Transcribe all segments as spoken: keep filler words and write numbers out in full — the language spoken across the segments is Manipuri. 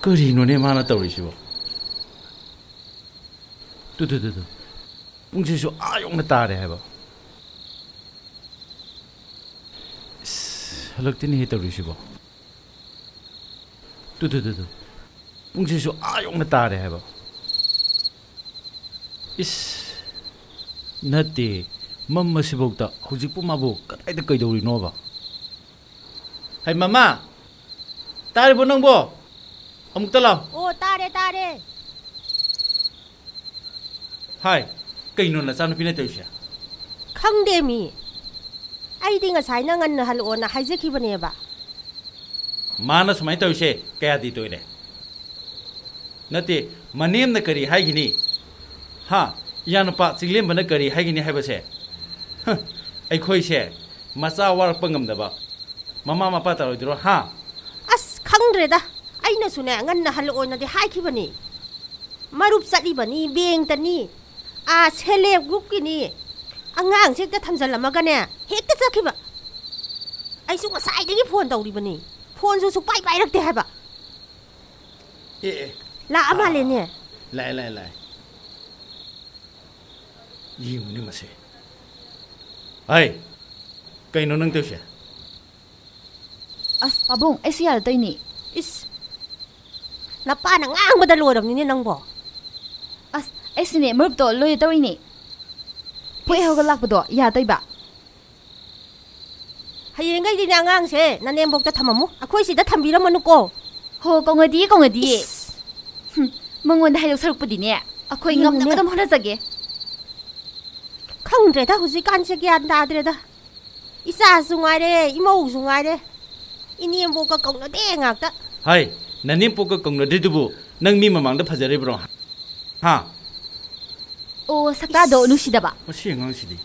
ꯀꯔꯤꯅꯣꯅꯦ ꯃꯥꯅ ꯇꯧꯔꯤꯁꯤꯕꯣ? ꯇꯨ, ꯇꯨ, ꯇꯨ, ꯇꯨ꯫ ꯄꯨꯡꯁꯤꯁꯨ ꯑꯥ ꯌꯧꯅ ꯇꯥꯔꯦ ꯍꯥꯏꯕ꯫ ꯏꯁ, ꯍꯜꯂꯛꯇꯦꯅꯦꯍꯦ ꯇꯧꯔꯤꯁꯤꯕꯣ꯫ ꯇꯨ, ꯇꯨ, ꯇꯨ, ꯇꯨ꯫ ꯄꯨꯡꯁꯤꯁꯨ ꯑꯥ ꯌꯧꯅ ꯇꯥꯔꯦ ꯍꯥꯏꯕ꯫ ꯏꯁ, ꯅꯠꯇꯦ, ꯃꯝꯃꯁꯤꯐꯥꯎꯗ ꯍꯧꯖꯤꯛꯄꯨ ꯃꯥꯕꯨ ꯀꯗꯥꯏꯗ ꯀꯩꯗꯧꯔꯤꯅꯣꯕ? ꯍꯩ, ꯃꯃꯥ! ꯇꯥꯔꯤꯕꯣ ꯅꯪꯕꯣ? ꯑꯃꯨꯛꯇ ꯂꯥꯎ꯫ ꯑꯣ, ꯇꯥꯔꯦ, ꯇꯥꯔꯦ꯫ ꯍꯥꯏ, ꯀꯩꯅꯣ ꯅꯆꯥꯅꯨꯄꯤꯅ ꯇꯧꯔꯤꯁꯦ? ꯈꯪꯗꯦ ꯃꯤ꯫ ꯑꯩꯗꯤ ꯉꯁꯥꯏꯅ ꯉꯟꯅ ꯍꯜꯂꯛꯑꯣꯅ ꯍꯥꯏꯖꯈꯤꯕꯅꯦꯕ꯫ ꯃꯥꯅ ꯁꯨꯃꯥꯏꯅ ꯇꯧꯔꯤꯁꯦ ꯀꯌꯥꯗꯤ ꯇꯣꯏꯔꯦ? ꯅꯠꯇꯦ, ꯃꯅꯦꯝꯅ ꯀꯔꯤ ꯍꯥꯏꯒꯅꯤ? ꯍꯥ? ꯏꯌꯥꯅꯨꯄꯥ ꯆꯤꯡꯂꯦꯝꯕꯅ ꯀꯔꯤ ꯍꯥꯏꯒꯅꯤ ꯍꯥꯏꯕꯁꯦ? ꯍ, ꯑꯩꯈꯣꯏꯁꯦ ꯃꯆꯥ ꯋꯥꯔꯛꯄ ꯉꯝꯗꯕ ꯃꯃꯥ ꯃꯄꯥ ꯇꯥꯔꯣꯏꯗ꯭ꯔꯣ, ꯍꯥ? ꯑꯁ, ꯈꯪꯗ꯭ꯔꯦꯗ꯫ ꯑꯩꯅꯁꯨꯅꯦ, ꯉꯟꯅ ꯍꯜꯂꯛꯑꯣꯅꯗꯤ ꯍꯥꯏꯈꯤꯕꯅꯤ꯫ ꯃꯔꯨꯞ ꯆꯠꯂꯤꯕꯅꯤ, ꯕꯦꯡꯇꯅꯤ, ꯑꯥ, ꯁꯦꯜꯐ ꯍꯦꯜꯞ ꯒ꯭ꯔꯨꯞꯀꯤꯅꯤ꯫ ꯑꯉꯥꯡꯁꯦ ꯍꯦꯛꯇ ꯊꯝꯖꯜꯂꯝꯃꯒꯅꯦ, ꯍꯦꯛꯇ ꯆꯠꯈꯤꯕ꯫ ꯑꯩꯁꯨ ꯉꯁꯥꯏꯗꯒꯤ ꯐꯣꯟ ꯇꯧꯔꯤꯕꯅꯤ, ꯐꯣꯟꯁꯨ ꯁꯨꯛꯄꯥꯏ ꯄꯥꯏꯔꯛꯇꯦ ꯍꯥꯏꯕ꯫ ꯑꯦ, ꯑꯦ꯫ ꯂꯥꯛꯑ ꯑꯥ, ꯃꯥꯜꯂꯦꯅꯦ꯫ ꯂꯥꯛꯑꯦ, ꯂꯥꯛꯑꯦ, ꯂꯥꯛꯑꯦ꯫ ꯌꯦꯡꯉꯨꯅꯦ ꯃꯁꯦ꯫ ꯍꯥꯏ, ꯀꯩꯅꯣ ꯅꯪ ꯇꯧꯔꯤꯁꯦ? ꯑꯁ, ꯄꯥꯕꯨꯡ, ꯑꯩꯁꯨ ꯌꯥꯗ ꯇꯧꯔꯤꯅꯤ꯫ ꯏꯁ, ꯅꯄꯥꯅ ꯉꯥꯡꯕꯗ ꯂꯣꯏꯔꯕꯅꯤꯅꯦ ꯅꯪꯕꯣ꯫ ꯑꯁ, ꯑꯩꯁꯨꯅꯦ ꯃꯔꯨꯞꯇꯣ ꯂꯣꯏ ꯇꯧꯔꯤꯅꯦ꯫ ꯄꯣꯠ ꯏꯁ꯫ ꯍꯧꯒꯠ ꯂꯥꯛꯄꯗꯣ ꯌꯥꯗꯣꯏꯕ꯫ ꯍꯌꯦꯡꯈꯩꯗꯤꯅꯦ ꯑꯉꯥꯡꯁꯦ ꯅꯅꯦꯝꯕꯣꯛꯇ ꯊꯝꯃꯝꯃꯨ, ꯑꯩꯈꯣꯏ ꯁꯤꯗ ꯊꯝꯕꯤꯔꯝꯃꯅꯨꯀꯣ꯫ ꯍꯣ, ꯀꯧꯅꯗꯤꯌꯦ, ꯀꯧꯅꯗꯤꯌꯦ꯫ ꯏꯁ꯫ ꯍꯨꯝ, ꯃꯉꯣꯟꯗ ꯍꯥꯏꯗꯧ ꯁꯔꯨꯛꯄꯨꯗꯤꯅꯦ, ꯑꯩꯈꯣꯏ ꯌꯦꯡꯉꯨꯅꯦ꯫ ꯉꯝꯅꯕ ꯑꯗꯨꯝ ꯍꯣꯠꯅꯖꯒꯦ꯫ ꯈꯪꯗ꯭ꯔꯦꯗ, ꯍꯧꯖꯤꯛꯀꯥꯟꯁꯦ ꯒ꯭ꯌꯥꯟ ꯇꯥꯗ꯭ꯔꯦꯗ꯫ ꯏꯆꯥꯁꯨ ꯉꯥꯏꯔꯦ, ꯏꯃꯧꯁꯨ ꯉꯥꯏꯔꯦ, ꯏꯅꯦꯝꯕꯣꯛꯀ ꯀꯧꯅꯗꯦ ꯉꯥꯛꯇ꯫ ꯍꯥꯏ, ꯅꯅꯦꯝꯄꯣꯛꯀ ꯀꯧꯅꯗ꯭ꯔꯤꯗꯨꯕꯨ ꯅꯪ ꯃꯤ ꯃꯃꯥꯡꯗ ꯐꯖꯔꯤꯕ꯭ꯔꯣ? ꯍꯥ? ꯑꯣ, ꯁꯛꯇꯥꯗꯣ ꯏꯁ, ꯅꯨꯡꯁꯤꯗꯕ꯫ ꯃꯁꯤ ꯑꯉꯥꯡꯁꯤꯗꯤ꯫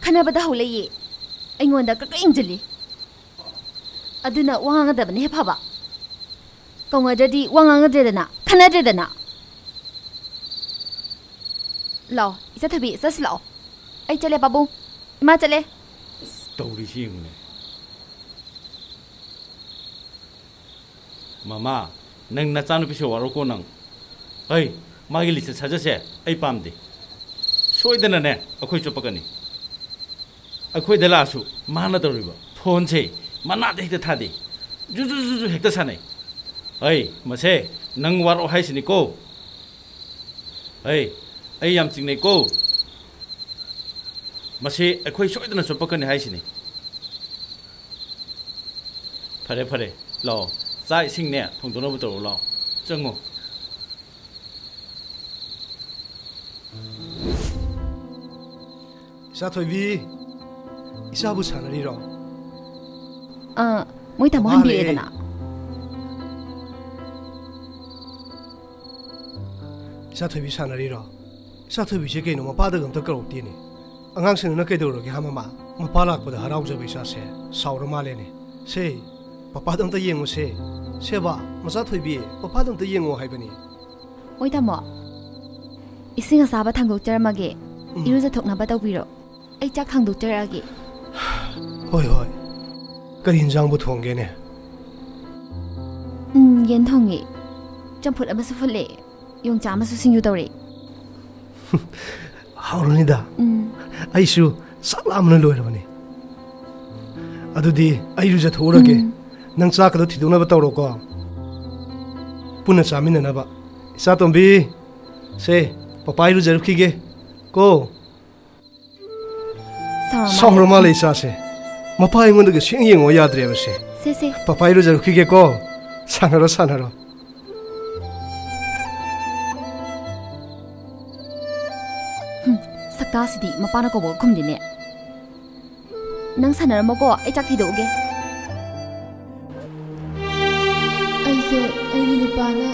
ꯈꯟꯅꯕꯗ ꯍꯧ ꯂꯩꯌꯦ꯫ ꯑꯩꯉꯣꯟꯗ ꯀꯛ ꯏꯟꯖꯤꯜꯂꯤ꯫ ꯑꯗꯨꯅ ꯋꯥ ꯉꯥꯡꯒꯗꯕꯅ ꯍꯦꯛ ꯐꯕ꯫ ꯀꯧꯅꯗ꯭ꯔꯗꯤ ꯋꯥ ꯉꯥꯡꯅꯗ꯭ꯔꯦꯗꯅ, ꯈꯟꯅꯗ꯭ꯔꯦꯗꯅ꯫ ꯂꯥꯛꯑꯣ, ꯏꯆꯥ ꯊꯣꯏꯕꯤ, ꯆꯠꯁꯤ ꯂꯥꯛꯑꯣ꯫ ꯑꯩ ꯆꯠꯂꯦ, ꯄꯥꯕꯨꯡ꯫ ꯏꯃꯥ ꯆꯠꯂꯦ꯫ ꯇꯧꯔꯤꯁꯤ ꯌꯦꯡꯉꯨꯅꯦ꯫ ꯃꯃꯥ, ꯅꯪ ꯅꯆꯥꯅꯨꯄꯤꯁꯦ ꯋꯥꯔꯧꯀꯣ ꯅꯪ꯫ ꯍꯩ, ꯃꯥꯒꯤ ꯂꯤꯆꯠ ꯁꯥꯖꯠꯁꯦ ꯑꯩ ꯄꯥꯝꯗꯦ꯫ ꯁꯣꯏꯗꯅꯅꯦ ꯑꯩꯈꯣꯏ ꯆꯨꯞꯄꯛꯀꯅꯤ꯫ ꯑꯩꯈꯣꯏꯗ ꯂꯥꯛꯑꯁꯨ ꯃꯥꯅ ꯇꯧꯔꯤꯕ ꯐꯣꯟꯁꯦ ꯃꯅꯥꯗ ꯍꯦꯛꯇ ꯊꯥꯗꯦ꯫ ꯖꯨ ꯖꯨ ꯖꯨ ꯖꯨ ꯍꯦꯛꯇ ꯁꯥꯟꯅꯩ꯫ ꯍꯩ, ꯃꯁꯦ ꯅꯪ ꯋꯥꯔꯧ ꯍꯥꯏꯁꯤꯅꯤꯀꯣ꯫ ꯍꯩ, ꯑꯩ ꯌꯥꯝ ꯆꯤꯡꯅꯩꯀꯣ꯫ ꯃꯁꯤ ꯑꯩꯈꯣꯏ ꯁꯣꯏꯗꯅ ꯆꯨꯞꯄꯛꯀꯅꯤ ꯍꯥꯏꯁꯤꯅꯤ꯫ ꯐꯔꯦ, ꯐꯔꯦ, ꯂꯥꯛꯑꯣ꯫ ꯆꯥꯛ ꯏꯁꯤꯡꯅꯦ ꯊꯣꯡꯗꯣꯛꯅꯕ ꯇꯧꯔꯣ, ꯂꯥꯛꯑꯣ꯫ ꯆꯪꯉꯣ꯫ ꯏꯆꯥ ꯊꯣꯏꯕꯤ, ꯏꯆꯥꯕꯨ ꯁꯥꯟꯅꯔꯤꯔꯣ? ꯑꯥ, ꯃꯣꯏ ꯇꯥꯃꯣ ꯃꯥꯂꯦ꯫ ꯍꯟꯕꯤꯔꯦꯗꯅ꯫ ꯏꯆꯥ ꯊꯣꯏꯕꯤ ꯁꯥꯟꯅꯔꯤꯔꯣ? ꯏꯆꯥ ꯊꯣꯏꯕꯤꯁꯦ ꯀꯩꯅꯣ, ꯃꯄꯥꯗꯒ ꯑꯝꯇ ꯀꯧꯔꯛꯇꯦꯅꯦ꯫ ꯑꯉꯥꯡꯁꯤꯡꯗꯨꯅ ꯀꯩꯗꯧꯔꯒꯦ ꯍꯥ ꯃꯃꯥ? ꯃꯄꯥ ꯂꯥꯛꯄꯗ ꯍꯔꯥꯎꯖꯕ ꯏꯆꯥꯁꯦ ꯁꯥꯎꯔ ꯃꯥꯜꯂꯦꯅꯦ꯫ ꯁꯦ, ꯄꯄꯥꯗꯣ ꯑꯝꯇ ꯌꯦꯡꯉꯨꯁꯦ꯫ ꯁꯦꯕ, ꯃꯆꯥ ꯊꯣꯏꯕꯤ, ꯄꯄꯥꯗꯣ ꯑꯝꯇ ꯌꯦꯡꯉꯣ ꯍꯥꯏꯕꯅꯤ꯫ ꯍꯣꯏ ꯇꯥꯃꯣ, ꯏꯁꯤꯡ ꯑꯁꯥꯕ ꯊꯥꯡꯗꯣꯛꯆꯔꯝꯃꯒꯦ꯫ ꯎꯝ꯫ ꯏꯔꯨꯖꯊꯣꯛꯅꯕ ꯇꯧꯕꯤꯔꯣ꯫ ꯑꯩ ꯆꯥꯛ ꯊꯥꯡꯗꯣꯛꯆꯔꯛꯑꯒꯦ꯫ ꯍꯣꯏ, ꯍꯣꯏ꯫ ꯀꯔꯤ ꯏꯟꯖꯥꯡꯕꯨ ꯊꯣꯡꯒꯦꯅꯦ? ꯎꯝ, ꯌꯦꯟ ꯊꯣꯡꯉꯦ꯫ ꯆꯝꯐꯨꯠ ꯑꯃꯁꯨ ꯐꯨꯠꯂꯦ꯫ ꯌꯣꯡꯆꯥꯛ ꯑꯃꯁꯨ ꯁꯤꯡꯖꯨ ꯇꯧꯔꯦ꯫ ꯍꯥꯎꯔꯅꯤꯗ꯫ ꯎꯝ꯫ ꯑꯩꯁꯨ ꯆꯥꯛ ꯂꯥꯝꯕꯅ ꯂꯣꯏꯔꯕꯅꯤ꯫ ꯑꯗꯨꯗꯤ ꯑꯩ ꯏꯔꯨꯖꯊꯣꯛꯎꯔꯒꯦ꯫ ꯎꯝ꯫ ꯅꯪ ꯆꯥꯛꯀꯗꯣ ꯊꯤꯗꯣꯛꯅꯕ ꯇꯧꯔꯣꯀꯣ꯫ ꯄꯨꯟꯅ ꯆꯥꯃꯤꯟꯅꯅꯕ꯫ ꯏꯆꯥꯇꯣꯝꯕꯤ, ꯁꯦ, ꯄꯄꯥ ꯏꯔꯨꯖꯔꯨꯈꯤꯒꯦ ꯀꯣ꯫ ꯁꯥꯎꯔ ꯃꯥꯜꯂꯦ꯫ ꯁꯥꯎꯔ ꯃꯥꯜꯂꯦ ꯏꯆꯥꯁꯦ꯫ ꯃꯄꯥ ꯑꯩꯉꯣꯟꯗꯒ ꯁꯨꯡꯌꯦꯡ ꯌꯦꯡꯉꯣ ꯌꯥꯗ꯭ꯔꯦꯕ ꯁꯦ꯫ ꯁꯦ, ꯁꯦ꯫ ꯄꯄꯥ ꯏꯔꯨꯖꯔꯨꯈꯤꯒꯦꯀꯣ꯫ ꯁꯥꯟꯅꯔꯣ, ꯁꯥꯟꯅꯔꯣ꯫ ꯍꯨꯝ, ꯁꯛꯇꯥꯁꯤꯗꯤ ꯃꯄꯥꯅ ꯀꯧꯕꯒ ꯈꯨꯝꯗꯦꯅꯦ꯫ ꯅꯪ ꯁꯥꯟꯅꯔꯝꯃꯣꯀꯣ, ꯑꯩ ꯆꯥꯛ ꯊꯤꯗꯣꯛꯎꯒꯦ꯫ ꯑꯩꯁꯦ ꯑꯩꯒꯤ ꯅꯨꯄꯥꯅ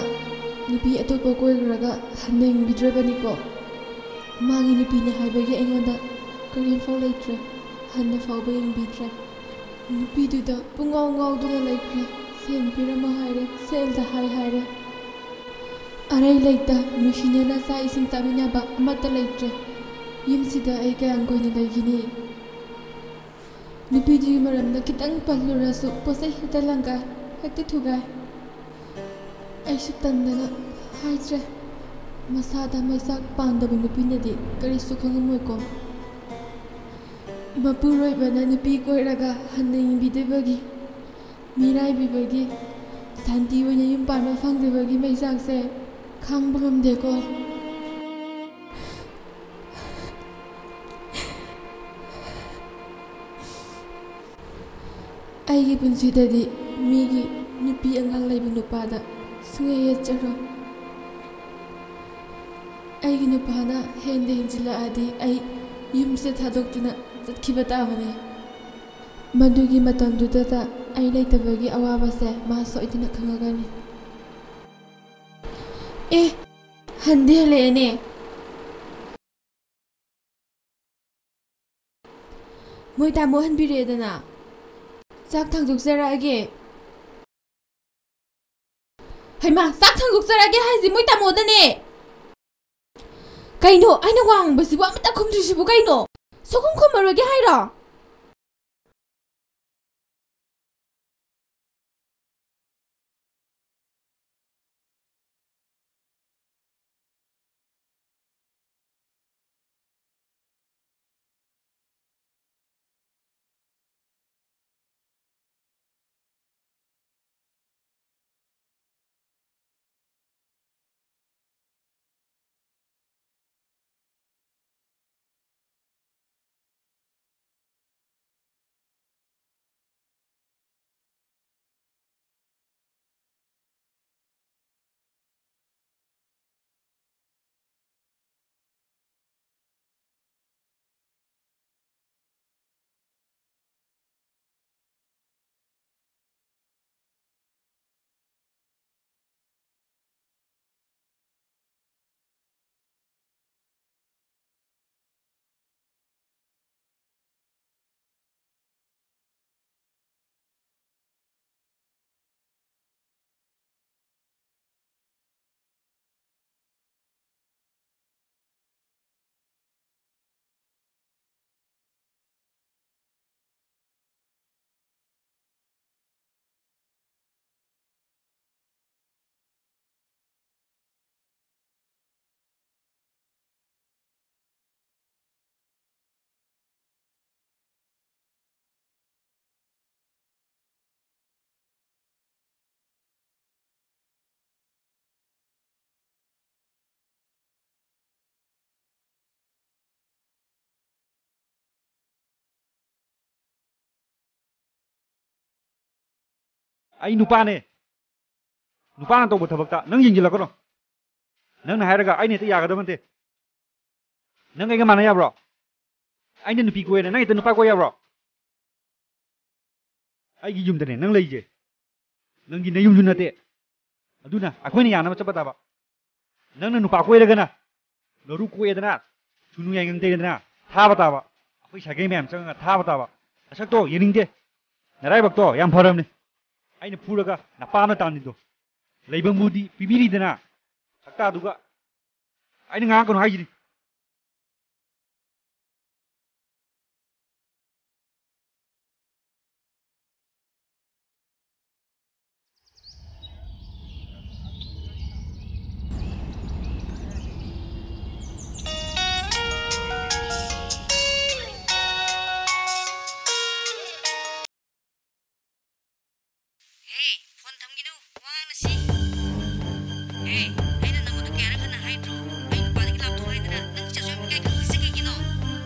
ꯅꯨꯄꯤ ꯑꯇꯣꯞꯄ ꯀꯣꯏꯈ꯭ꯔꯒ ꯍꯟꯅ ꯌꯦꯡꯕꯤꯗ꯭ꯔꯕꯅꯤꯀꯣ꯫ ꯃꯥꯒꯤ ꯅꯨꯄꯤꯅꯦ ꯍꯥꯏꯕꯒꯤ ꯑꯩꯉꯣꯟꯗ ꯀꯔꯤꯝꯐꯥꯎ ꯂꯩꯇ꯭ꯔꯦ, ꯍꯟꯅ ꯐꯥꯎꯕ ꯌꯦꯡꯕꯤꯗ꯭ꯔꯦ꯫ ꯅꯨꯄꯤꯗꯨꯗ ꯄꯨꯡꯉꯥꯎ ꯉꯥꯎꯗꯨꯅ ꯂꯩꯈ꯭ꯔꯦ꯫ ꯁꯦꯟ ꯄꯤꯔꯝꯃꯣ ꯍꯥꯏꯔꯦ, ꯁꯦꯜꯗ ꯍꯥꯏ ꯍꯥꯏꯔꯦ꯫ ꯑꯔꯩ ꯂꯩꯇ ꯅꯨꯡꯁꯤꯅꯅ ꯆꯥꯛ ꯏꯁꯤꯡ ꯆꯥꯃꯤꯟꯅꯕ ꯑꯃꯠꯇ ꯂꯩꯇ꯭ꯔꯦ꯫ ꯌꯨꯝꯁꯤꯗ ꯑꯩ ꯀꯌꯥꯝ ꯀꯨꯏꯅ ꯂꯩꯈꯤꯅꯤ? ꯅꯨꯄꯤꯗꯨꯒꯤ ꯃꯔꯝꯗ ꯈꯤꯇꯪ ꯄꯜꯂꯨꯔꯁꯨ ꯄꯣꯠꯆꯩ ꯍꯦꯛꯇ ꯂꯪꯒꯥꯏ, ꯍꯦꯛꯇ ꯊꯨꯒꯥꯏ꯫ ꯑꯩꯁꯨ ꯇꯟꯗꯅ ꯍꯥꯏꯗ꯭ꯔꯦ꯫ ꯃꯁꯥꯗ ꯃꯩꯆꯥꯛ ꯄꯥꯟꯗꯕ ꯅꯨꯄꯤꯅꯗꯤ ꯀꯔꯤꯁꯨ ꯈꯪꯉꯝꯃꯣꯏꯀꯣ꯫ ꯃꯄꯨꯔꯣꯏꯕꯅ ꯅꯨꯄꯤ ꯀꯣꯏꯔꯒ ꯍꯟꯅ ꯌꯦꯡꯕꯤꯗꯕꯒꯤ, ꯃꯤꯔꯥꯏꯕꯤꯕꯒꯤ, ꯁꯥꯟꯇꯤ ꯑꯣꯏꯅ ꯌꯨꯝ ꯄꯥꯟꯕ ꯐꯪꯗꯕꯒꯤ ꯃꯩꯆꯥꯛꯁꯦ ꯈꯥꯡꯕ ꯉꯝꯗꯦꯀꯣ꯫ ꯑꯩꯒꯤ ꯄꯨꯟꯁꯤꯗꯗꯤ ꯃꯤꯒꯤ ꯅꯨꯄꯤ ꯑꯉꯥꯡ ꯂꯩꯕ ꯅꯨꯄꯥꯗ ꯁꯨꯡꯌꯦꯠ ꯌꯦꯠꯆꯔꯣꯏ꯫ ꯑꯩꯒꯤ ꯅꯨꯄꯥꯅ ꯍꯦꯟꯗ ꯍꯦꯟꯖꯤꯜꯂꯛꯑꯗꯤ ꯑꯩ ꯌꯨꯝꯁꯦ ꯊꯥꯗꯣꯛꯇꯨꯅ ꯆꯠꯈꯤꯕ ꯇꯥꯕꯅꯤ꯫ ꯃꯗꯨꯒꯤ ꯃꯇꯝꯗꯨꯗꯇ ꯑꯩ ꯂꯩꯇꯕꯒꯤ ꯑꯋꯥꯕꯁꯦ ꯃꯥ ꯁꯣꯏꯗꯅ ꯈꯪꯉꯒꯅꯤ꯫ ꯑꯦ, ꯍꯟꯗꯤ ꯍꯜꯂꯛꯑꯦꯅꯦ꯫ ꯃꯣꯏ ꯇꯥꯃꯣ ꯍꯟꯕꯤꯔꯛꯑꯦꯗꯅ꯫ ꯆꯥꯛ ꯊꯥꯡꯗꯣꯛꯆꯔꯛꯑꯒꯦ꯫ ꯍꯩꯃꯥ, ꯆꯥꯛ ꯊꯥꯡꯗꯣꯛꯆꯔꯛꯑꯒꯦ ꯍꯥꯏꯁꯤ ꯃꯣꯏ ꯇꯥꯃꯣꯗꯅꯦ꯫ ꯀꯩꯅꯣ ꯑꯩꯅ ꯋꯥ ꯉꯥꯡꯕꯁꯤꯕꯨ ꯑꯃꯇ ꯈꯨꯝꯗ꯭ꯔꯤꯁꯤꯕꯨ ꯀꯩꯅꯣ? ꯁꯨꯈꯨꯝ ꯈꯨꯝꯃꯔꯣꯏꯒꯦ ꯍꯥꯏꯔꯣ? ꯑꯩ ꯅꯨꯄꯥꯅꯦ꯫ ꯅꯨꯄꯥꯅ ꯇꯧꯕ ꯊꯕꯛꯇ ꯅꯪ ꯌꯦꯡꯁꯤꯜꯂꯛꯀꯅꯣ꯫ ꯅꯪꯅ ꯍꯥꯏꯔꯒ ꯑꯩꯅ ꯍꯦꯛꯇ ꯌꯥꯒꯗꯕ ꯅꯠꯇꯦ꯫ ꯅꯪ ꯑꯩꯒ ꯃꯥꯟꯅ ꯌꯥꯕ꯭ꯔꯣ? ꯑꯩꯅ ꯅꯨꯄꯤ ꯀꯣꯏꯔꯦꯅ ꯅꯪ ꯍꯦꯛꯇ ꯅꯨꯄꯥ ꯀꯣꯏ ꯌꯥꯕ꯭ꯔꯣ? ꯑꯩꯒꯤ ꯌꯨꯝꯗꯅꯦ ꯅꯪ ꯂꯩꯁꯦ꯫ ꯅꯪꯒꯤ ꯅꯌꯨꯝꯁꯨ ꯅꯠꯇꯦ꯫ ꯑꯗꯨꯅ ꯑꯩꯈꯣꯏꯅ ꯌꯥꯅꯕ ꯆꯠꯄ ꯇꯥꯕ꯫ ꯅꯪꯅ ꯅꯨꯄꯥ ꯀꯣꯏꯔꯒꯅ ꯂꯧꯔꯨ ꯀꯣꯛꯑꯦꯗꯅ, ꯁꯨꯅꯨ ꯌꯥꯏꯉꯪ ꯇꯩꯔꯦꯗꯅ ꯊꯥꯕ ꯇꯥꯕ꯫ ꯑꯩꯈꯣꯏ ꯁꯥꯒꯩ ꯃꯌꯥꯝ ꯆꯪꯉꯒ ꯊꯥꯕ ꯇꯥꯕ꯫ ꯅꯁꯛꯇꯣ ꯌꯦꯡꯅꯤꯡꯗꯦ꯫ ꯅꯔꯥꯏꯕꯛꯇꯣ ꯌꯥꯝ ꯐꯔꯕꯅꯦ꯫ ꯑꯩꯅ ꯐꯨꯔꯒ ꯅꯄꯥꯝꯅ ꯇꯥꯟꯅꯤꯗꯣ꯫ ꯂꯩꯐꯝꯕꯨꯗꯤ ꯄꯤꯕꯤꯔꯤꯗꯅ꯫ ꯁꯛꯇꯥꯗꯨꯒ꯫ ꯑꯩꯅ ꯉꯥꯡꯉꯛꯀꯅꯨ ꯍꯥꯏꯁꯤꯅꯤ꯫ ꯍꯦ, ꯐꯣꯟ ꯊꯝꯈꯤꯅꯨ, ꯋꯥ ꯉꯥꯡꯅꯁꯤ꯫ ꯍꯦ, ꯑꯩꯅ ꯅꯪꯉꯣꯟꯗ ꯀꯌꯥꯔꯛ ꯍꯟꯅ ꯍꯥꯏꯗ꯭ꯔꯣ? ꯑꯩ ꯅꯨꯄꯥꯗꯒꯤ ꯂꯥꯞꯊꯣꯛ ꯍꯥꯏꯗꯅ ꯅꯪ ꯆꯠꯁꯨ ꯌꯥꯝ ꯏꯀꯥꯏ ꯈꯪꯗ꯭ꯔꯤꯁꯦ ꯀꯩꯒꯤꯅꯣ?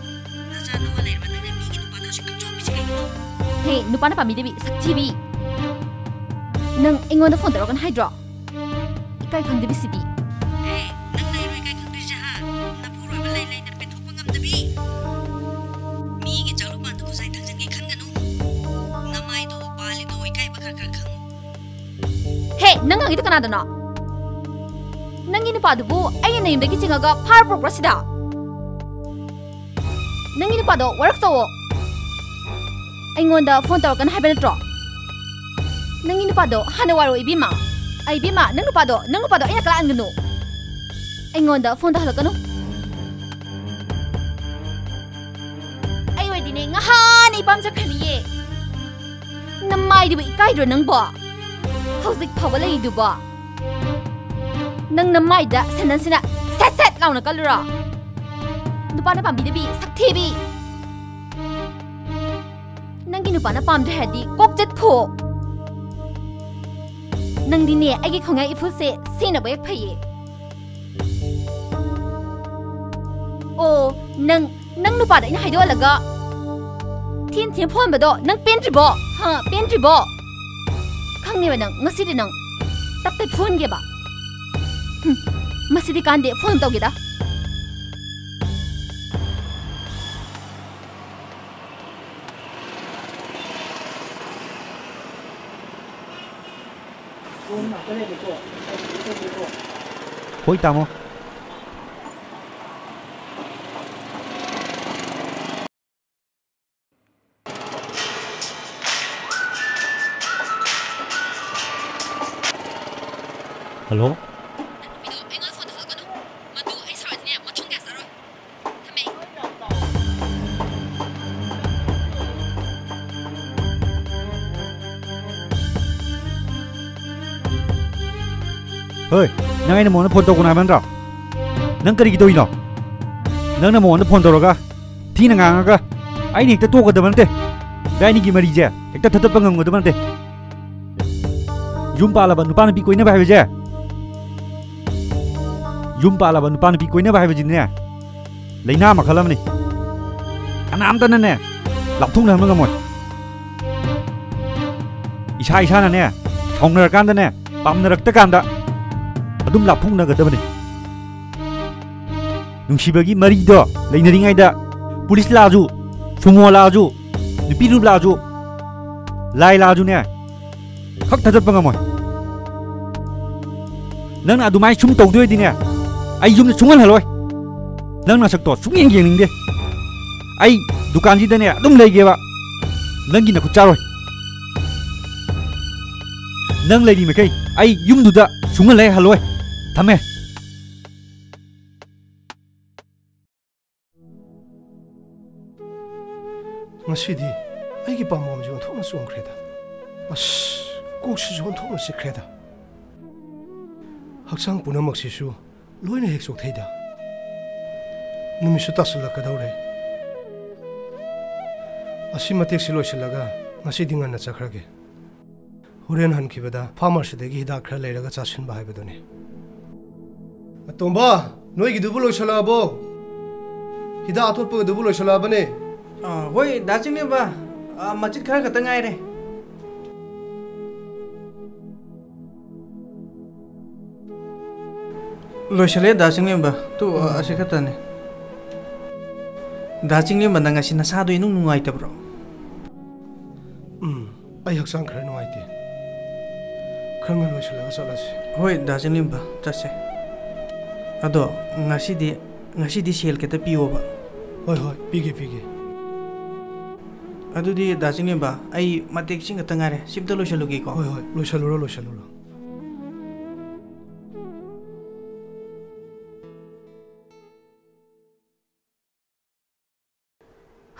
ꯅꯆꯥ ꯅꯋꯥ ꯂꯩꯔꯕ ꯅꯪꯅ ꯃꯤꯒꯤ ꯅꯨꯄꯥꯗ ꯑꯁꯨꯛ ꯌꯥꯝ ꯆꯣꯞꯄꯤꯁꯦ ꯀꯩꯒꯤꯅꯣ? ꯍꯦ, ꯅꯨꯄꯥꯅ ꯄꯥꯝꯕꯤꯗꯕꯤ, ꯁꯛꯊꯤꯕꯤ꯫ ꯅꯪ ꯑꯩꯉꯣꯟꯗ ꯐꯣꯟ ꯇꯧꯔꯛꯀꯅꯨ ꯍꯥꯏꯗ꯭ꯔꯣ? ꯏꯀꯥꯏ ꯈꯪꯗꯕꯤꯁꯤꯗꯤ꯫ ꯍꯦ, ꯅꯪ ꯂꯩꯔꯣ ꯏꯀꯥꯏ ꯈꯪꯗ꯭ꯔꯤꯁꯦ, ꯍꯥ? ꯅꯄꯨꯔꯣꯏꯕ ꯂꯩ ꯂꯩꯅ ꯄꯦꯟꯊꯣꯛꯄ ꯉꯝꯗꯕꯤ꯫ ꯃꯤꯒꯤ ꯆꯥꯛꯂꯨꯛ ꯃꯥꯟꯗ ꯈꯨꯖꯥꯏ ꯊꯥꯡꯖꯟꯒꯦ ꯈꯟꯒꯅꯨ꯫ ꯅꯃꯥꯏꯗꯣ ꯄꯥꯜꯂꯤꯗꯣ ꯏꯀꯥꯏꯕ ꯈꯔ ꯈꯔ ꯈꯪꯉꯨ꯫ ꯍꯦ, ꯅꯪ ꯉꯥꯡꯉꯤꯗꯣ ꯀꯅꯥꯗꯅꯣ? ꯅꯪꯒꯤ ꯅꯨꯄꯥꯗꯨꯕꯨ ꯑꯩꯅ ꯅꯌꯨꯝꯗꯒꯤ ꯆꯤꯡꯉꯒ ꯐꯥꯔ ꯄꯨꯔꯛꯄ꯭ꯔꯣ ꯁꯤꯗ? ꯅꯪꯒꯤ ꯅꯨꯄꯥꯗꯣ ꯋꯥꯔꯛꯆꯧꯋꯣ꯫ ꯑꯩꯉꯣꯟꯗ ꯐꯣꯟ ꯇꯧꯔꯛꯀꯅꯨ ꯍꯥꯏꯕ ꯅꯠꯇ꯭ꯔꯣ? ꯅꯪꯒꯤ ꯅꯨꯄꯥꯗꯣ ꯍꯥꯟꯅ ꯋꯥꯔꯛꯑꯣ ꯏꯕꯦꯝꯃ꯫ ꯑꯩ ꯏꯕꯦꯝꯃ, ꯅꯪ ꯅꯨꯄꯥꯗꯣ, ꯅꯪ ꯅꯨꯄꯥꯗꯣ ꯑꯩ ꯅꯥꯛꯇ ꯂꯥꯛꯍꯟꯒꯅꯨ꯫ ꯑꯩꯉꯣꯟꯗ ꯐꯣꯟ ꯇꯧꯍꯜꯂꯛꯀꯅꯨ꯫ ꯑꯩ ꯑꯣꯏꯗꯤꯅꯦ ꯉꯍꯥꯟꯅ ꯏꯄꯥꯝ ꯆꯠꯈ꯭ꯔꯅꯤꯌꯦ꯫ ꯅꯃꯥꯏꯗꯨꯕꯨ ꯏꯀꯥꯏꯗ꯭ꯔꯣ ꯅꯪꯕꯣ? ꯍꯧꯖꯤꯛ ꯐꯥꯎꯕ ꯂꯩꯔꯤꯗꯨꯕꯣ? ꯅꯪ ꯅꯃꯥꯏꯗ ꯁꯦꯟꯗꯟꯁꯤꯅ ꯁꯦꯠ ꯁꯦꯠ ꯂꯥꯎꯅ ꯀꯜꯂꯨꯔꯣ? ꯅꯨꯄꯥꯅ ꯄꯥꯝꯕꯤꯗꯕꯤ, ꯁꯛꯊꯤꯕꯤ꯫ ꯅꯪꯒꯤ ꯅꯨꯄꯥꯅ ꯄꯥꯝꯗ꯭ꯔꯦ ꯍꯥꯏꯔꯗꯤ ꯀꯣꯛ ꯆꯠꯈꯣ꯫ ꯅꯪꯗꯤꯅꯦ ꯑꯩꯒꯤ ꯈꯣꯡꯌꯥ ꯏꯐꯨꯜꯁꯦ ꯁꯤꯅꯕ ꯍꯦꯛ ꯐꯩꯌꯦ꯫ ꯑꯣ, ꯅꯪ, ꯅꯪ ꯅꯨꯄꯥꯗ ꯑꯩꯅ ꯍꯥꯏꯗꯣꯛꯍꯜꯂꯒ ꯊꯦꯝ ꯊꯦꯝ ꯐꯣꯟꯕꯗꯣ ꯅꯪ ꯄꯦꯟꯗ꯭ꯔꯤꯕꯣ? ꯍꯥ, ꯄꯦꯟꯗ꯭ꯔꯤꯕꯣ? ꯈꯪꯅꯦꯕ ꯅꯪ, ꯉꯁꯤꯗꯤ ꯅꯪ ꯇꯞ ꯇꯞ ꯐꯨꯍꯟꯒꯦꯕ꯫ ꯍꯨꯝ, ꯃꯁꯤꯗꯤ ꯀꯥꯟꯗꯦ, ꯐꯣꯟ ꯇꯧꯒꯦꯗ꯫ ꯍꯣꯏ, ꯇꯥꯃꯣ꯫ ꯍꯜꯂꯣ? ꯅꯨꯄꯤꯗꯣ ꯑꯩꯉꯣꯟꯗ ꯐꯣꯟ ꯇꯧꯁꯜꯂꯛꯀꯅꯨ꯫ ꯃꯗꯨ ꯑꯩ ꯁꯥꯎꯔꯗꯤꯅꯦ, ꯃꯊꯨꯝ ꯀꯌꯥ ꯆꯥꯔꯣꯏ꯫ ꯊꯝꯃꯦ꯫ ꯍꯣꯏ, ꯅꯪ ꯑꯩꯅ ꯃꯉꯣꯟꯗ ꯐꯣꯟ ꯇꯧꯒꯅꯨ ꯍꯥꯏꯕ ꯅꯠꯇ꯭ꯔꯣ? ꯅꯪ ꯀꯔꯤꯒꯤ ꯇꯧꯔꯤꯅꯣ? ꯅꯪꯅ ꯃꯉꯣꯟꯗ ꯐꯣꯟ ꯇꯧꯔꯒ ꯊꯤꯅ ꯉꯥꯡꯉꯒ ꯑꯩꯅ ꯍꯦꯛꯇ ꯇꯣꯛꯀꯗꯕ ꯅꯠꯇꯦ꯫ ꯏꯕꯥꯅꯤꯒꯤ ꯃꯔꯤꯁꯦ ꯍꯦꯛꯇ ꯊꯠꯇꯠꯄ ꯉꯝꯒꯗꯕ ꯅꯠꯇꯦ꯫ ꯌꯨꯝ ꯄꯥꯜꯂꯕ ꯅꯨꯄꯥ ꯅꯨꯄꯤ ꯀꯣꯏꯅꯕ ꯍꯥꯏꯕꯁꯦ, ꯌꯨꯝ ꯄꯥꯜꯂꯕ ꯅꯨꯄꯥ ꯅꯨꯄꯤ ꯀꯣꯏꯅꯕ ꯍꯥꯏꯕꯁꯤꯅꯦ, ꯂꯥꯏꯅꯥ ꯃꯈꯜ ꯑꯃꯅꯤ꯫ ꯀꯅꯥꯝꯇꯅꯅꯦ ꯂꯥꯞꯊꯣꯛꯅꯍꯟꯕ ꯉꯝꯃꯣꯏ꯫ ꯏꯁꯥ ꯏꯁꯥꯅꯅꯦ ꯁꯥꯎꯅꯔꯀꯥꯟꯗꯅꯦ, ꯄꯥꯝꯅꯔꯛꯇ ꯀꯥꯟꯗ ꯑꯗꯨꯝ ꯂꯥꯞꯊꯣꯛꯅꯒꯗꯕꯅꯤ꯫ ꯅꯨꯡꯁꯤꯕꯒꯤ ꯃꯔꯤꯗꯣ ꯂꯩꯅꯔꯤꯉꯩꯗ ꯄꯨꯂꯤꯁ ꯂꯥꯛꯑꯁꯨ, ꯁꯨꯃꯣ ꯂꯥꯛꯑꯁꯨ, ꯅꯨꯄꯤ ꯂꯨꯞ ꯂꯥꯛꯑꯁꯨ, ꯂꯥꯏ ꯂꯥꯛꯑꯁꯨꯅꯦ, ꯈꯛ ꯊꯥꯖꯠꯄ ꯉꯝꯃꯣꯏ꯫ ꯅꯪꯅ ꯑꯗꯨꯃꯥꯏꯅ ꯁꯨꯝ ꯇꯧꯗꯣꯏ ꯑꯣꯏꯗꯤꯅꯦ, ꯑꯩ ꯌꯨꯝꯗ ꯁꯨꯡꯍꯜ ꯍꯜꯂꯣꯏ꯫ ꯅꯪ ꯅꯁꯛꯇꯣ ꯁꯨꯡꯌꯦꯡ ꯌꯦꯡꯅꯤꯡꯗꯦ꯫ ꯑꯩ ꯗꯨꯀꯥꯟꯁꯤꯗꯅꯦ ꯑꯗꯨꯝ ꯂꯩꯒꯦꯕ꯫ ꯅꯪꯒꯤ ꯅꯈꯨꯠ ꯆꯥꯔꯣꯏ꯫ ꯅꯪ ꯂꯩꯔꯤ ꯃꯈꯩ ꯑꯩ ꯌꯨꯝꯗꯨꯗ ꯁꯨꯡꯍꯜ ꯍꯦꯛ ꯍꯜꯂꯣꯏ꯫ ꯊꯝꯃꯦ꯫ ꯉꯁꯤꯗꯤ ꯑꯩꯒꯤ ꯄꯥꯝꯕꯣꯝꯁꯦ ꯑꯣꯟꯊꯣꯛꯅ ꯆꯣꯡꯈ꯭ꯔꯦꯗ꯫ ꯑꯁ, ꯀꯣꯛꯁꯤꯁꯨ ꯑꯣꯟꯊꯣꯛꯅ ꯆꯤꯛꯈ꯭ꯔꯦꯗ꯫ ꯍꯛꯆꯥꯡ ꯄꯨꯝꯅꯃꯛꯁꯤꯁꯨ ꯂꯣꯏꯅ ꯍꯦꯛ ꯆꯣꯛꯊꯩꯗ꯫ ꯅꯨꯃꯤꯠꯁꯨ ꯇꯥꯁꯤꯜꯂꯛꯀꯗꯧꯔꯦ꯫ ꯑꯁꯤ ꯃꯇꯦꯛꯁꯤ ꯂꯣꯏꯁꯤꯜꯂꯒ ꯉꯁꯤꯗꯤ ꯉꯟꯅ ꯆꯠꯈ꯭ꯔꯒꯦ꯫ ꯍꯣꯔꯦꯟ ꯍꯟꯈꯤꯕꯗ ꯐꯥꯔꯃꯥꯁꯤꯗꯒꯤ ꯍꯤꯗꯥꯛ ꯈꯔ ꯂꯩꯔꯒ ꯆꯥꯁꯤꯟꯕ ꯍꯥꯏꯕꯗꯨꯅꯤ꯫ ꯑꯇꯣꯝꯕ, ꯅꯣꯏꯒꯤꯗꯨꯕꯨ ꯂꯣꯏꯁꯤꯜꯂꯛꯑꯕꯣ? ꯍꯤꯗꯥꯛ ꯑꯇꯣꯠꯄꯒꯤꯗꯨꯕꯨ ꯂꯣꯏꯁꯤꯜꯂꯛꯑꯕꯅꯦ? ꯑꯥ, ꯍꯣꯏ, ꯗꯥ ꯆꯤꯡꯂꯦꯝꯕ, ꯑꯥ, ꯃꯆꯤꯠ ꯈꯔ ꯈꯛꯇ ꯉꯥꯏꯔꯦ꯫ ꯂꯣꯏꯁꯜꯂꯦ, ꯗꯥ ꯆꯤꯡꯂꯦꯝꯕ꯫ ꯇꯨ, ꯑꯁꯤ ꯈꯛꯇꯅꯦ꯫ ꯗꯥ ꯆꯤꯡꯂꯦꯝꯕ, ꯅꯪ ꯉꯁꯤ ꯅꯁꯥꯗꯣ ꯏꯅꯨꯡ ꯅꯨꯡꯉꯥꯏꯇꯕ꯭ꯔꯣ? ꯎꯝ, ꯑꯩ ꯍꯛꯆꯥꯡ ꯈꯔ ꯅꯨꯡꯉꯥꯏꯇꯦ꯫ ꯈꯔ ꯉꯟꯅ ꯂꯣꯏꯁꯤꯜꯂꯒ ꯆꯠꯂꯁꯤ꯫ ꯍꯣꯏ, ꯗꯥ ꯆꯤꯡꯂꯦꯝꯕ, ꯆꯠꯁꯦ꯫ ꯑꯗꯣ ꯉꯁꯤꯗꯤ, ꯉꯁꯤꯗꯤ ꯁꯦꯜ ꯈꯤꯇ ꯄꯤꯌꯣꯕ꯫ ꯍꯣꯏ, ꯍꯣꯏ, ꯄꯤꯒꯦ, ꯄꯤꯒꯦ꯫ ꯑꯗꯨꯗꯤ ꯗꯥ ꯆꯤꯡꯂꯦꯝꯕ, ꯑꯩ ꯃꯇꯦꯛ ꯁꯤ ꯈꯛꯇ ꯉꯥꯏꯔꯦ, ꯁꯤꯝꯇ ꯂꯣꯏꯁꯤꯜꯂꯨꯒꯦꯀꯣ꯫ ꯍꯣꯏ, ꯍꯣꯏ, ꯂꯣꯏꯁꯤꯜꯂꯨꯔꯣ, ꯂꯣꯏꯁꯤꯜꯂꯨꯔꯣ꯫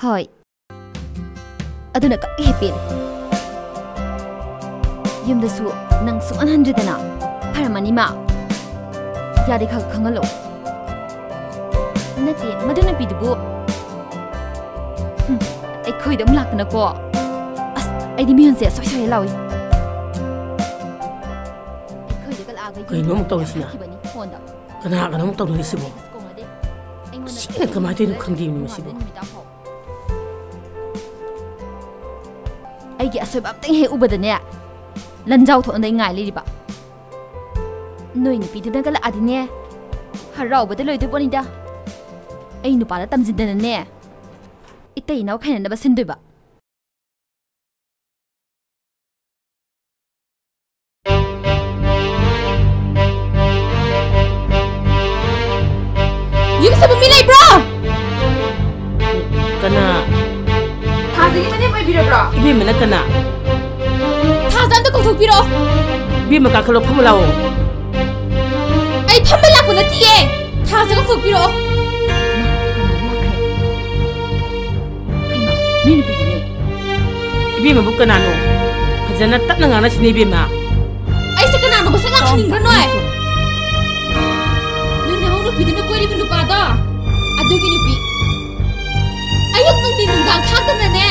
ꯍꯣꯏ꯫ ꯑꯗꯨꯅ ꯀꯛ ꯍꯦꯛ ꯄꯦꯜꯂꯦ꯫ ꯌꯨꯝꯗꯁꯨ ꯅꯪ ꯁꯨꯡꯍꯟ ꯍꯟꯗ꯭ꯔꯦꯗꯅ꯫ ꯐꯔꯝꯃꯅꯤ ꯃꯥ꯫ ꯌꯥꯔꯦ, ꯈꯔ ꯈꯪꯍꯜꯂꯣ꯫ ꯅꯠꯇꯦ, ꯃꯗꯨ ꯅꯨꯄꯤꯗꯨꯕꯨ꯫ ꯍꯨꯝ, ꯑꯩꯈꯣꯏꯗ ꯑꯃꯨꯛ ꯂꯥꯛꯇꯅꯀꯣ꯫ ꯑꯁ, ꯑꯩꯗꯤ ꯃꯤꯍꯨꯟꯁꯦ ꯁꯣꯏ ꯁꯣꯏ ꯂꯥꯎꯏ꯫ ꯑꯩꯈꯣꯏꯗꯒ ꯂꯥꯛꯑꯒ ꯀꯩꯅꯣ ꯑꯃꯨꯛ ꯇꯧꯔꯤꯁꯤꯅ? ꯍꯥꯏꯈꯤꯕꯅꯤ ꯐꯣꯟꯗ꯫ ꯀꯅꯥ ꯀꯅꯥ ꯑꯃꯨꯛ ꯇꯧꯅꯔꯤꯁꯤꯕꯣ? ꯀꯣꯟꯅꯗꯦ꯫ ꯑꯩꯉꯣꯟꯗ ꯁꯤꯅ ꯀꯃꯥꯏꯅ ꯇꯧꯔꯤꯅꯣ ꯈꯪꯗꯦ ꯃꯤ ꯃꯁꯤꯕꯣ꯫ ꯅꯨꯃꯤꯗꯥꯡ ꯐꯥꯎ꯫ ꯑꯩꯒꯤ ꯑꯁꯣꯏꯕ ꯑꯝꯇꯪ ꯍꯦꯛ ꯎꯕꯗꯅꯦ, ꯂꯟꯖꯥꯎ ꯊꯣꯛꯅꯗ ꯑꯩ ꯉꯥꯏ ꯂꯩꯔꯤꯕ꯫ ꯅꯣꯏ ꯅꯨꯄꯤꯗꯨꯅꯒ ꯂꯥꯛꯑꯗꯤꯅꯦ, ꯍꯔꯥꯎꯕꯗ ꯂꯣꯏꯗꯣꯏ ꯄꯣꯠꯅꯤꯗ꯫ ꯑꯩ ꯅꯨꯄꯥꯗ ꯇꯝꯁꯤꯟꯗꯅꯅꯦ, ꯏꯇꯩ ꯏꯅꯥꯎ ꯈꯥꯏꯅꯅꯕ ꯁꯤꯟꯗꯣꯏꯕ꯫ ꯌꯨꯝꯁꯤꯕꯨ ꯃꯤ ꯂꯩꯕ꯭ꯔꯣ? ꯀꯅꯥ? ꯊꯥꯖꯒꯤ ꯃꯅꯦꯝ ꯑꯣꯏꯕꯤꯔꯕ꯭ꯔꯣ? ꯏꯕꯦꯝꯃꯅ ꯀꯅꯥ? ꯊꯥꯖ ꯑꯝꯇ ꯀꯧꯊꯣꯛꯄꯤꯔꯛꯑꯣ꯫ ꯏꯕꯦꯝꯃ, ꯀꯥꯈꯠꯂꯣ, ꯐꯝꯃꯨ ꯂꯥꯛꯑꯣ꯫ ꯑꯩ ꯐꯝꯕ ꯂꯥꯛꯄ ꯅꯠꯇꯤꯌꯦ꯫ ꯊꯥꯖ ꯀꯧꯊꯣꯛꯄꯤꯔꯛꯑꯣ꯫ ꯍꯩꯃꯥ, ꯅꯣꯏ ꯅꯨꯄꯤꯗꯨꯅꯦ꯫ ꯏꯕꯦꯝꯃꯕꯨ ꯀꯅꯥꯅꯣ? ꯐꯖꯅ ꯇꯞꯅ ꯉꯥꯡꯅꯁꯤꯅꯦ, ꯏꯕꯦꯝꯃ꯫ ꯑꯩꯁꯦ ꯀꯅꯥꯅꯣ ꯃꯁꯛ ꯌꯥꯝ ꯈꯪꯅꯤꯡꯕ꯭ꯔꯥ ꯅꯣꯏ? ꯅꯣꯏ ꯅꯃꯧ ꯅꯨꯄꯤꯗꯨꯅ ꯀꯣꯏꯔꯤꯕ ꯅꯨꯄꯥꯗꯣ, ꯑꯗꯨꯒꯤ ꯅꯨꯄꯤ꯫ ꯑꯌꯨꯛ ꯅꯨꯡꯊꯤꯟ ꯅꯨꯡꯗꯥꯡ ꯈꯥꯛꯇꯅꯅꯦ,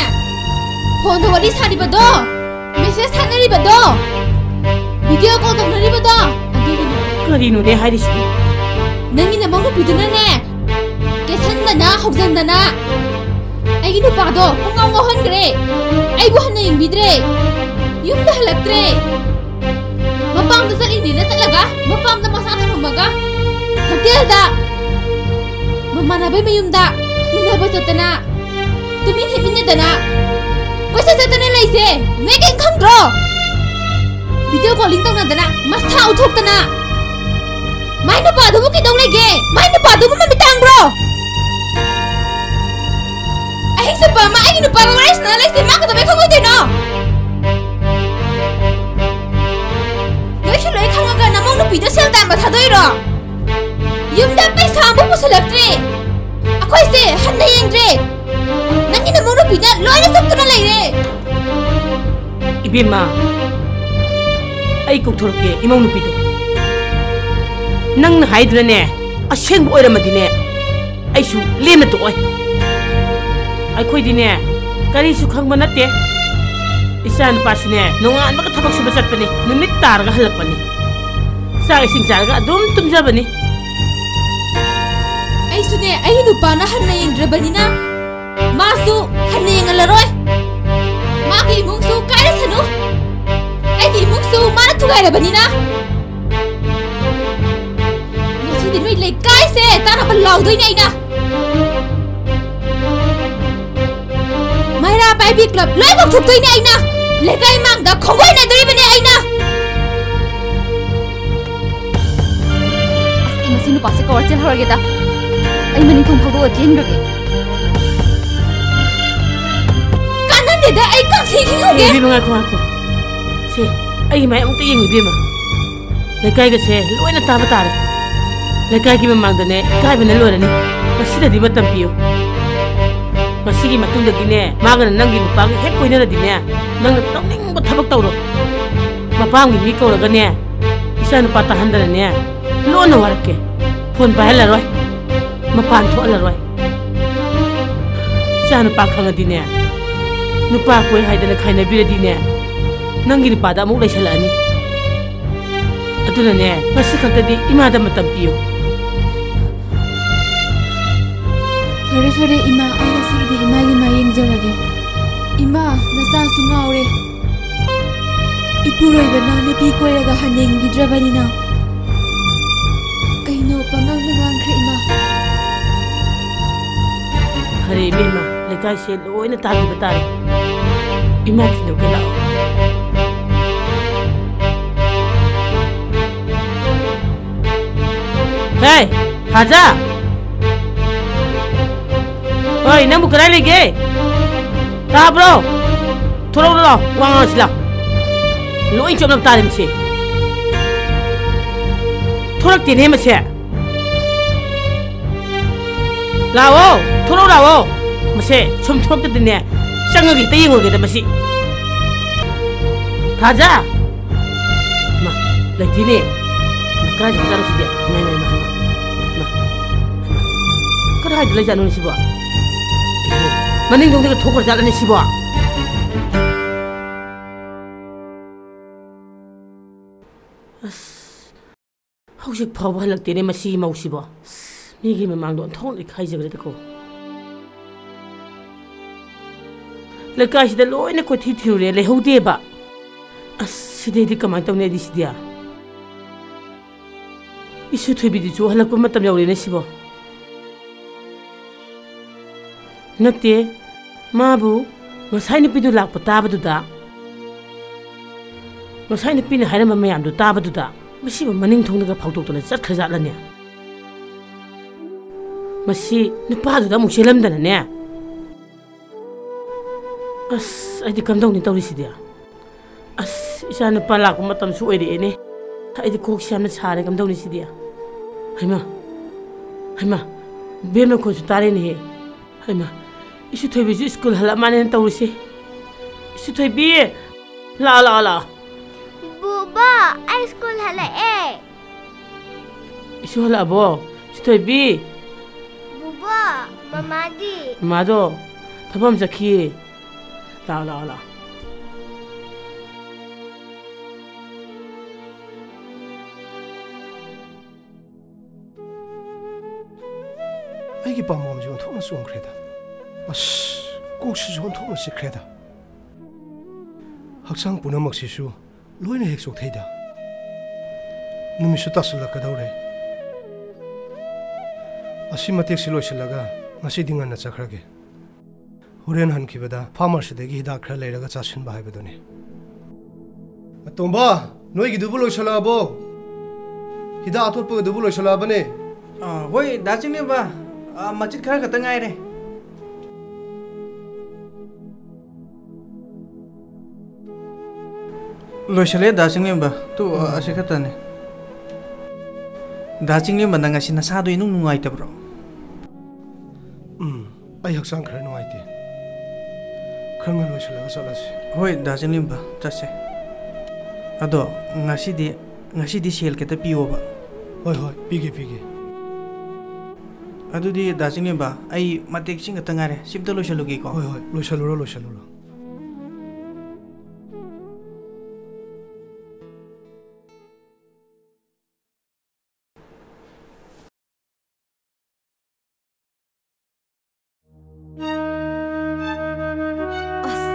ꯐꯣꯟꯗ ꯋꯥꯔꯤ ꯁꯥꯔꯤꯕꯗꯣ, ꯃꯦꯁꯦꯖ ꯊꯥꯅꯔꯤꯕꯗꯣ, ꯚꯤꯗꯤꯑꯣ ꯀꯣꯜ ꯇꯧꯅꯔꯤꯕꯗꯣ, ꯑꯗꯨꯒꯤ ꯅꯨꯄꯤ꯫ ꯀꯔꯤꯅꯣꯅꯦ ꯍꯥꯏꯔꯤꯁꯤꯕꯨ? ꯅꯪꯒꯤ ꯅꯃꯧ ꯅꯨꯄꯤꯗꯨꯅꯅꯦ, ꯀꯦꯁꯟꯗꯅ, ꯍꯧꯖꯟꯗꯅ, ꯑꯩꯒꯤ ꯅꯨꯄꯥꯗꯣ ꯄꯨꯡꯉꯥꯎ ꯉꯥꯎꯍꯟꯈ꯭ꯔꯦ꯫ ꯑꯩꯕꯨ ꯍꯟꯅ ꯌꯦꯡꯕꯤꯗ꯭ꯔꯦ꯫ ꯌꯨꯝꯗ ꯍꯜꯂꯛꯇ꯭ꯔꯦ꯫ ꯃꯄꯥꯝꯗ ꯆꯠꯂꯤꯅꯦꯅ ꯆꯠꯂꯒ, ꯃꯄꯥꯝꯗ ꯃꯆꯥ ꯊꯝꯃꯝꯃꯒ, ꯍꯣꯇꯦꯜꯗ, ꯃꯃꯥꯟꯅꯕꯩ ꯃꯌꯨꯝꯗ ꯎꯅꯕ ꯆꯠꯇꯅ, ꯇꯨꯃꯤꯟ ꯍꯤꯞꯃꯤꯟꯅꯗꯅ, ꯀꯣꯏꯆꯠ ꯆꯠꯇꯅ ꯂꯩꯁꯦ ꯅꯣꯏ ꯀꯩꯝ ꯈꯪꯗ꯭ꯔꯣ? ꯚꯤꯗꯤꯑꯣ ꯀꯣꯂꯤꯡ ꯇꯧꯅꯗꯅ, ꯃꯁꯥ ꯎꯠꯊꯣꯛꯇꯅ꯫ ꯃꯥꯏ ꯅꯨꯄꯥꯗꯨꯕꯨ ꯀꯩꯗꯧ ꯂꯩꯒꯦ? ꯃꯥꯏ ꯅꯨꯄꯥꯗꯨꯕꯨ ꯃꯃꯤꯠ ꯇꯥꯡꯕ꯭ꯔꯣ? ꯑꯍꯤꯡ ꯆꯨꯞꯄ ꯑꯃ ꯑꯩꯒꯤ ꯅꯨꯄꯥꯒ ꯋꯥꯔꯤ ꯁꯥꯟꯅ ꯂꯩꯁꯦ ꯃꯥ ꯀꯩꯗꯧꯕꯩ ꯈꯪꯉꯣꯏꯗꯣꯏꯅꯣ? ꯅꯣꯏꯁꯨ ꯂꯣꯏ ꯈꯪꯉꯒ ꯅꯃꯧ ꯅꯨꯄꯤꯗꯣ ꯁꯦꯜ ꯇꯥꯟꯕ ꯊꯥꯗꯣꯛꯏꯔꯣ? ꯌꯨꯝꯗ ꯄꯩꯁꯥ ꯑꯃꯨꯛ ꯄꯨꯁꯜꯂꯛꯇ꯭ꯔꯦ꯫ ꯑꯩꯈꯣꯏꯁꯦ ꯍꯟꯅ ꯌꯦꯡꯗ꯭ꯔꯦ꯫ ꯅꯪꯒꯤ ꯅꯃꯧ ꯅꯨꯄꯤꯅ ꯂꯣꯏꯅ ꯆꯨꯞꯇꯨꯅ ꯂꯩꯔꯦ꯫ ꯏꯕꯦꯝꯃ, ꯑꯩ ꯀꯧꯊꯣꯔꯛꯀꯦ ꯏꯃꯧ ꯅꯨꯄꯤꯗꯣ꯫ ꯅꯪꯅ ꯍꯥꯏꯗꯨꯅꯅꯦ, ꯑꯁꯦꯡꯕ ꯑꯣꯏꯔꯝꯃꯗꯤꯅꯦ, ꯑꯩꯁꯨ ꯂꯦꯝꯅ ꯇꯣꯛꯑꯣꯏ꯫ ꯑꯩꯈꯣꯏꯗꯤꯅꯦ, ꯀꯔꯤꯁꯨ ꯈꯪꯕ ꯅꯠꯇꯦ꯫ ꯏꯆꯥ ꯅꯨꯄꯥꯁꯨꯅꯦ, ꯅꯣꯡꯉꯥꯟꯕꯒ ꯊꯕꯛ ꯁꯨꯕ ꯆꯠꯄꯅꯤ, ꯅꯨꯃꯤꯠ ꯇꯥꯔꯒ ꯍꯜꯂꯛꯄꯅꯤ꯫ ꯆꯥꯛ ꯏꯁꯤꯡ ꯆꯥꯔꯒ ꯑꯗꯨꯝ ꯇꯨꯝꯖꯕꯅꯤ꯫ ꯑꯩꯁꯨꯅꯦ, ꯑꯩꯒꯤ ꯅꯨꯄꯥꯅ ꯍꯟꯅ ꯌꯦꯡꯗ꯭ꯔꯕꯅꯤꯅ, ꯃꯥꯁꯨ ꯍꯟꯅ ꯌꯦꯡꯍꯜꯂꯔꯣꯏ꯫ ꯃꯥꯒꯤ ꯏꯃꯨꯡꯁꯨ ꯀꯥꯏꯔꯁꯅꯨ꯫ ꯑꯩꯒꯤ ꯏꯃꯨꯡꯁꯨ ꯃꯥꯅ ꯊꯨꯒꯥꯏꯔꯕꯅꯤꯅ꯫ ꯉꯁꯤꯗꯤ ꯅꯣꯏ ꯂꯩꯀꯥꯏꯁꯦ ꯇꯥꯅꯕ ꯂꯥꯎꯗꯣꯏꯅꯦ ꯑꯩꯅ꯫ ꯃꯩꯔꯥ ꯄꯥꯏꯕꯤ ꯀ꯭ꯂꯕ ꯂꯣꯏ ꯀꯧꯊꯣꯛꯇꯣꯏꯅꯦ ꯑꯩꯅ꯫ ꯂꯩꯀꯥꯏ ꯃꯥꯡꯗ ꯈꯣꯡꯒꯣꯏ ꯅꯥꯏꯗꯣꯔꯤꯕꯅꯦ ꯑꯩꯅ꯫ ꯑꯁ, ꯑꯩ ꯃꯁꯤ ꯅꯨꯄꯥꯁꯦ ꯀꯧꯔ ꯆꯦꯜꯍꯧꯔꯒꯦꯗ꯫ ꯑꯩ ꯃꯅꯤꯡ ꯊꯣꯡ ꯐꯥꯎꯗꯣꯛꯑ ꯆꯦꯟꯈ꯭ꯔꯒꯦ꯫ ꯀꯥꯟꯅꯗꯦꯗ, ꯑꯩ ꯀꯛꯁꯤ ꯈꯤꯡꯍꯧꯒꯦ꯫ ꯑꯦ, ꯏꯕꯦꯝꯃ, ꯉꯥꯏꯈꯣ, ꯉꯥꯏꯈꯣ꯫ ꯁꯦ, ꯑꯩꯒꯤ ꯃꯥꯏ ꯑꯃꯨꯛꯇ ꯌꯦꯡꯉꯨ, ꯏꯕꯦꯝꯃ꯫ ꯂꯩꯀꯥꯏꯒꯁꯦ ꯂꯣꯏꯅ ꯇꯥꯕ ꯇꯥꯔꯦ꯫ ꯂꯩꯀꯥꯏꯒꯤ ꯃꯃꯥꯡꯗꯅꯦ ꯏꯀꯥꯏꯕꯅ ꯂꯣꯏꯔꯅꯤ꯫ ꯉꯁꯤꯗꯗꯤ ꯃꯇꯝ ꯄꯤꯌꯨ꯫ ꯉꯁꯤꯒꯤ ꯃꯇꯨꯡꯗꯒꯤꯅꯦ, ꯃꯥꯒꯅ ꯅꯪꯒꯤ ꯅꯨꯄꯥꯒ ꯍꯦꯛ ꯀꯣꯏꯅꯔꯗꯤꯅꯦ, ꯅꯪꯅ ꯇꯧꯅꯤꯡꯕ ꯊꯕꯛ ꯇꯧꯔꯣ꯫ ꯃꯄꯥꯝꯒꯤ ꯃꯤ ꯀꯧꯔꯒꯅꯦ, ꯏꯆꯥ ꯅꯨꯄꯥ ꯇꯥꯍꯟꯗꯅꯅꯦ, ꯂꯣꯟꯅ ꯋꯥꯔꯛꯀꯦ꯫ ꯐꯣꯟ ꯄꯥꯏꯍꯜꯂꯔꯣꯏ, ꯃꯄꯥꯟ ꯊꯣꯛꯍꯜꯂꯔꯣꯏ꯫ ꯏꯆꯥ ꯅꯨꯄꯥ ꯈꯪꯉꯗꯤꯅꯦ, ꯅꯨꯄꯥ ꯀꯣꯏ ꯍꯥꯏꯗꯅ ꯈꯥꯏꯅꯕꯤꯔꯗꯤꯅꯦ, ꯅꯪꯒꯤ ꯅꯨꯄꯥꯗ ꯑꯃꯨꯛ ꯂꯩꯁꯜꯂꯛꯑꯅꯤ꯫ ꯑꯗꯨꯅꯅꯦ, ꯉꯁꯤ ꯈꯛꯇꯗꯤ ꯏꯃꯥꯗ ꯃꯇꯝ ꯄꯤꯌꯨ꯫ ꯐꯔꯦ, ꯐꯔꯦ, ꯏꯃꯥ, ꯑꯩ ꯉꯁꯤꯒꯤꯗꯤ ꯏꯃꯥꯒꯤ ꯃꯥꯏ ꯌꯦꯡꯖꯔꯒꯦ꯫ ꯏꯃꯥ, ꯅꯆꯥꯁꯨ ꯉꯥꯎꯔꯦ꯫ ꯏꯄꯨꯔꯣꯏꯕꯅ ꯅꯨꯄꯤ ꯀꯣꯏꯔꯒ ꯍꯟꯅ ꯌꯦꯡꯕꯤꯗ꯭ꯔꯕꯅꯤꯅ꯫ ꯀꯩꯅꯣ, ꯑꯔꯦ ꯏꯕꯦꯝꯃ, ꯂꯩꯀꯥꯏꯁꯦ ꯂꯣꯏꯅ ꯇꯥꯈꯤꯕ ꯇꯥꯔꯦ꯫ ꯏꯃꯥ ꯊꯤꯟꯗꯣꯛꯀꯦ ꯂꯥꯛꯑꯣ꯫ ꯍꯦ, ꯐꯥꯖ! ꯍꯣꯏ, ꯅꯪꯕꯨ ꯀꯗꯥꯏ ꯂꯩꯒꯦ? ꯇꯥꯕ꯭ꯔꯣ? ꯊꯣꯔꯛꯎ ꯂꯥꯎ, ꯋꯥ ꯉꯥꯡꯁꯤ ꯂꯥꯎ꯫ ꯂꯣꯏ ꯆꯣꯞꯅꯕ ꯇꯥꯔꯦ ꯃꯁꯤ꯫ ꯊꯣꯔꯛꯇꯦꯅꯦ ꯃꯁꯦ꯫ ꯂꯥꯛꯑꯣ, ꯊꯣꯔꯛꯑꯣ, ꯂꯥꯛꯑꯣ꯫ ꯃꯁꯦ ꯁꯨꯝ ꯊꯣꯔꯛꯇꯗꯤꯅꯦ, ꯆꯪꯉꯒ ꯍꯦꯛꯇ ꯌꯦꯡꯉꯨꯔꯒꯦꯗ ꯃꯁꯤ꯫ ꯊꯥꯖ! ꯃꯥ, ꯂꯩꯇꯦꯅꯦ꯫ ꯃꯥ, ꯀꯗꯥꯏ ꯆꯠꯈ꯭ꯔꯖꯥꯠꯅꯣ ꯁꯤꯗꯤ? ꯏꯃꯥ, ꯏꯃꯥ, ꯏꯃꯥ, ꯏꯃꯥ꯫ ꯏꯃꯥ, ꯏꯃꯥ꯫ ꯀꯗꯥꯏꯗ ꯂꯩꯖꯥꯠꯅꯣꯅꯦ ꯁꯤꯕꯣ? ꯃꯅꯤꯡ ꯊꯣꯡꯗꯒ ꯊꯣꯛꯈ꯭ꯔꯖꯥꯠꯂꯅꯦ ꯁꯤꯕꯣ? ꯑꯁ, ꯍꯧꯖꯤꯛ ꯐꯥꯎꯕ ꯍꯜꯂꯛꯇꯦꯅꯦ ꯃꯁꯤꯒꯤ ꯃꯧꯁꯤꯕꯣ꯫ ꯑꯁ, ꯃꯤꯒꯤ ꯃꯃꯥꯡꯗ ꯑꯣꯟꯊꯣꯛꯅ ꯏꯀꯥꯏꯖꯈ꯭ꯔꯦꯗꯀꯣ꯫ ꯂꯩꯀꯥꯏꯁꯤꯗ ꯂꯣꯏꯅ ꯀꯣꯏꯊꯤ ꯊꯤꯔꯨꯔꯦ, ꯂꯩꯍꯧꯗꯦꯕ꯫ ꯑꯁ, ꯁꯤꯗꯩꯗꯤ ꯀꯃꯥꯏꯅ ꯇꯧꯅꯤ ꯑꯩꯗꯤ ꯁꯤꯗꯤ? ꯏꯁꯨ ꯊꯣꯏꯕꯤꯗꯨꯁꯨ ꯍꯜꯂꯛꯄ ꯃꯇꯝ ꯌꯧꯔꯦꯅꯦ ꯁꯤꯕꯣ꯫ ꯅꯠꯇꯦ, ꯃꯥꯕꯨ ꯉꯁꯥꯏ ꯅꯨꯄꯤꯗꯨ ꯂꯥꯛꯄ ꯇꯥꯕꯗꯨꯗ, ꯉꯁꯥꯏ ꯅꯨꯄꯤꯅ ꯍꯥꯏꯔꯝꯕ ꯃꯌꯥꯝꯗꯨ ꯇꯥꯕꯗꯨꯗ, ꯃꯁꯤꯕꯨ ꯃꯅꯤꯡ ꯊꯣꯡꯗꯒ ꯐꯥꯎꯗꯣꯛꯇꯨꯅ ꯆꯠꯈ꯭ꯔꯖꯥꯠꯂꯅꯦ? ꯃꯁꯤ ꯅꯨꯄꯥꯗꯨꯗ ꯑꯃꯨꯛ ꯆꯦꯜꯂꯝꯗꯅꯅꯦ꯫ ꯑꯁ, ꯑꯩꯗꯤ ꯀꯝꯗꯧꯅꯤ ꯇꯧꯔꯤꯁꯤꯗꯤ? ꯑꯁ, ꯏꯆꯥ ꯅꯨꯄꯥ ꯂꯥꯛꯄ ꯃꯇꯝꯁꯨ ꯑꯣꯏꯔꯛꯑꯦꯅꯦ꯫ ꯑꯩꯗꯤ ꯀꯣꯛꯁꯤ ꯌꯥꯝꯅ ꯁꯥꯔꯦ, ꯀꯝꯗꯧꯅꯤ ꯁꯤꯗꯤ? ꯍꯩꯃꯥ, ꯍꯩꯃꯥ, ꯕꯦꯝ ꯃꯈꯣꯟꯁꯨ ꯇꯥꯔꯦꯅꯦꯍꯦ꯫ ꯍꯩꯃꯥ, ꯏꯁꯨ ꯊꯣꯏꯕꯤꯁꯨ ꯁ꯭ꯀꯨꯜ ꯍꯜꯂꯛ ꯃꯥꯜꯂꯦꯅ ꯇꯧꯔꯤꯁꯦ꯫ ꯏꯁꯨ ꯊꯣꯏꯕꯤ, ꯂꯥꯛꯑꯣ, ꯂꯥꯛꯑꯣ, ꯂꯥꯛꯑꯣ꯫ ꯕꯨꯕꯣ, ꯑꯩ ꯁ꯭ꯀꯨꯜ ꯍꯜꯂꯛꯑꯦ꯫ ꯏꯁꯨ ꯍꯜꯂꯛꯑꯕꯣ? ꯏꯁꯨ ꯊꯣꯏꯕꯤ꯫ ꯕꯨꯕꯣ, ꯃꯃꯥꯗꯤ? ꯃꯃꯥꯗꯣ ꯊꯕꯛ ꯑꯃ ꯆꯠꯈꯤꯌꯦ꯫ ꯂꯥꯛꯑꯣ, ꯂꯥꯛꯑꯣ, ꯂꯥꯛꯑꯣ꯫ ꯑꯩꯒꯤ ꯄꯥꯝꯕꯣꯝꯁꯦ ꯑꯣꯟꯊꯣꯛꯅ ꯆꯣꯡꯈ꯭ꯔꯦꯗ꯫ ꯑꯁ, ꯀꯣꯛꯁꯤꯁꯨ ꯑꯣꯟꯊꯣꯛꯅ ꯆꯤꯛꯈ꯭ꯔꯦꯗ꯫ ꯍꯛꯆꯥꯡ ꯄꯨꯝꯅꯃꯛꯁꯤꯁꯨ ꯂꯣꯏꯅ ꯍꯦꯛ ꯆꯣꯛꯊꯩꯗ꯫ ꯅꯨꯃꯤꯠꯁꯨ ꯇꯥꯁꯤꯜꯂꯛꯀꯗꯧꯔꯦ꯫ ꯑꯁꯤ ꯃꯇꯦꯛꯁꯤ ꯂꯣꯏꯁꯤꯜꯂꯒ ꯉꯁꯤꯗꯤ ꯉꯟꯅ ꯆꯠꯈ꯭ꯔꯒꯦ꯫ ꯍꯣꯔꯦꯟ ꯍꯟꯈꯤꯕꯗ ꯐꯥꯔꯃꯥꯁꯤꯗꯒꯤ ꯍꯤꯗꯥꯛ ꯈꯔ ꯂꯩꯔꯒ ꯆꯥꯁꯤꯟꯕ ꯍꯥꯏꯕꯗꯨꯅꯤ꯫ ꯑꯇꯣꯝꯕ, ꯅꯣꯏꯒꯤꯗꯨꯕꯨ ꯂꯣꯏꯁꯜꯂꯛꯑꯕꯣ? ꯍꯤꯗꯥꯛ ꯑꯇꯣꯠꯄꯒꯗꯨꯕꯨ ꯂꯣꯏꯁꯜꯂꯛꯑꯕꯅꯦ? ꯑꯥ, ꯍꯣꯏ, ꯗꯥ ꯆꯤꯡꯂꯦꯝꯕ꯫ ꯑꯥ, ꯃꯆꯤꯠ ꯈꯔ ꯈꯛꯇ ꯉꯥꯏꯔꯦ꯫ ꯂꯣꯏꯁꯜꯂꯦ, ꯗꯥ ꯆꯤꯡꯂꯦꯝꯕ꯫ ꯇꯨ, ꯑꯁꯤ ꯈꯛꯇꯅꯦ꯫ ꯗꯥ ꯆꯤꯡꯂꯦꯝꯕ, ꯅꯪ ꯉꯁꯤ ꯅꯁꯥꯗꯣ ꯏꯅꯨꯡ ꯅꯨꯡꯉꯥꯏꯇꯕ꯭ꯔꯣ? ꯎꯝ, ꯑꯩ ꯍꯛꯆꯥꯡ ꯈꯔ ꯅꯨꯡꯉꯥꯏꯇꯦ꯫ ꯈꯔ ꯉꯟꯅ ꯂꯣꯏꯁꯤꯜꯂꯒ ꯆꯠꯂꯁꯤ꯫ ꯍꯣꯏ, ꯗꯥ ꯆꯤꯡꯂꯦꯝꯕ, ꯆꯠꯁꯦ꯫ ꯑꯗꯣ ꯉꯁꯤꯗꯤ, ꯉꯁꯤꯗꯤ ꯁꯦꯜ ꯈꯤꯇ ꯄꯤꯌꯣꯕ꯫ ꯍꯣꯏ, ꯍꯣꯏ, ꯄꯤꯒꯦ, ꯄꯤꯒꯦ꯫ ꯑꯗꯨꯗꯤ ꯗꯥ ꯆꯤꯡꯂꯦꯝꯕ, ꯑꯩ ꯃꯇꯦꯛ ꯁꯤ ꯈꯛꯇ ꯉꯥꯏꯔꯦ, ꯁꯤꯝꯇ ꯂꯣꯏꯁꯤꯜꯂꯨꯒꯦꯀꯣ꯫ ꯍꯣꯏ, ꯍꯣꯏ, ꯂꯣꯏꯁꯤꯜꯂꯨꯔꯣ, ꯂꯣꯏꯁꯤꯜꯂꯨꯔꯣ꯫ ꯑꯁ,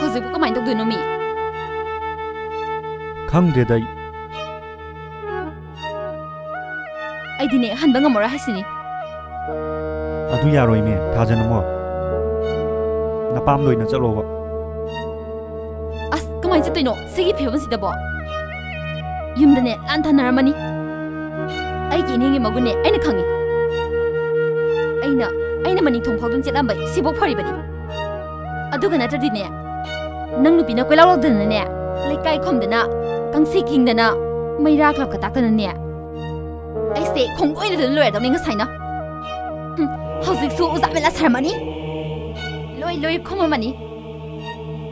ꯍꯧꯖꯤꯛꯄꯨ ꯀꯃꯥꯏꯅ ꯇꯧꯗꯣꯏꯅꯣ ꯃꯤ? ꯈꯪꯗ꯭ꯔꯦꯗ ꯑꯩ꯫ ꯑꯩꯗꯤꯅꯦ, ꯍꯟꯕ ꯉꯝꯃꯔꯣꯏ ꯍꯥꯏꯁꯤꯅꯤ꯫ ꯑꯗꯨ ꯌꯥꯔꯣꯏꯅꯦ, ꯊꯥꯖꯅꯃꯣ꯫ ꯅꯄꯥꯝꯗ ꯑꯣꯏꯅ ꯆꯠꯂꯣꯕ꯫ ꯑꯁ, ꯀꯃꯥꯏꯅ ꯆꯠꯇꯣꯏꯅꯣ ꯁꯤꯒꯤ ꯐꯤꯕꯝꯁꯤꯗꯕꯣ? ꯌꯨꯝꯗꯅꯦ ꯂꯥꯟ ꯊꯥꯅꯔꯝꯃꯅꯤ꯫ ꯑꯩꯒꯤ ꯏꯅꯦꯒꯤ ꯃꯒꯨꯟꯅꯦ ꯑꯩꯅ ꯈꯪꯉꯤ꯫ ꯑꯩꯅ, ꯑꯩꯅ ꯃꯅꯤꯡ ꯊꯣꯡ ꯐꯥꯎꯗꯨꯅ ꯆꯦꯜꯂꯝꯕ ꯁꯤꯐꯥꯎ ꯐꯔꯤꯕꯅꯤ꯫ ꯑꯗꯨꯒ ꯅꯠꯇ꯭ꯔꯗꯤꯅꯦ, ꯅꯪ ꯅꯨꯄꯤꯅ ꯀꯣꯏꯂꯥꯎ ꯂꯥꯎꯗꯅꯅꯦ, ꯂꯩꯀꯥꯏ ꯈꯣꯝꯗꯅ, ꯀꯪꯁꯤ ꯈꯤꯡꯗꯅ, ꯃꯩꯔꯥ ꯀ꯭ꯂꯕꯀ ꯇꯥꯛꯇꯅꯅꯦ, ꯑꯩꯁꯦ ꯈꯣꯡꯂꯣꯏꯅꯗꯅ ꯂꯣꯏꯔꯗꯧꯅꯤ ꯉꯁꯥꯏꯅ꯫ ꯍꯨꯝ, ꯍꯧꯖꯤꯛꯁꯨ ꯎꯖꯥ ꯃꯦꯂꯥ ꯁꯥꯔꯝꯃꯅꯤ꯫ ꯂꯣꯏ, ꯂꯣꯏ ꯈꯨꯝꯃꯝꯃꯅꯤ꯫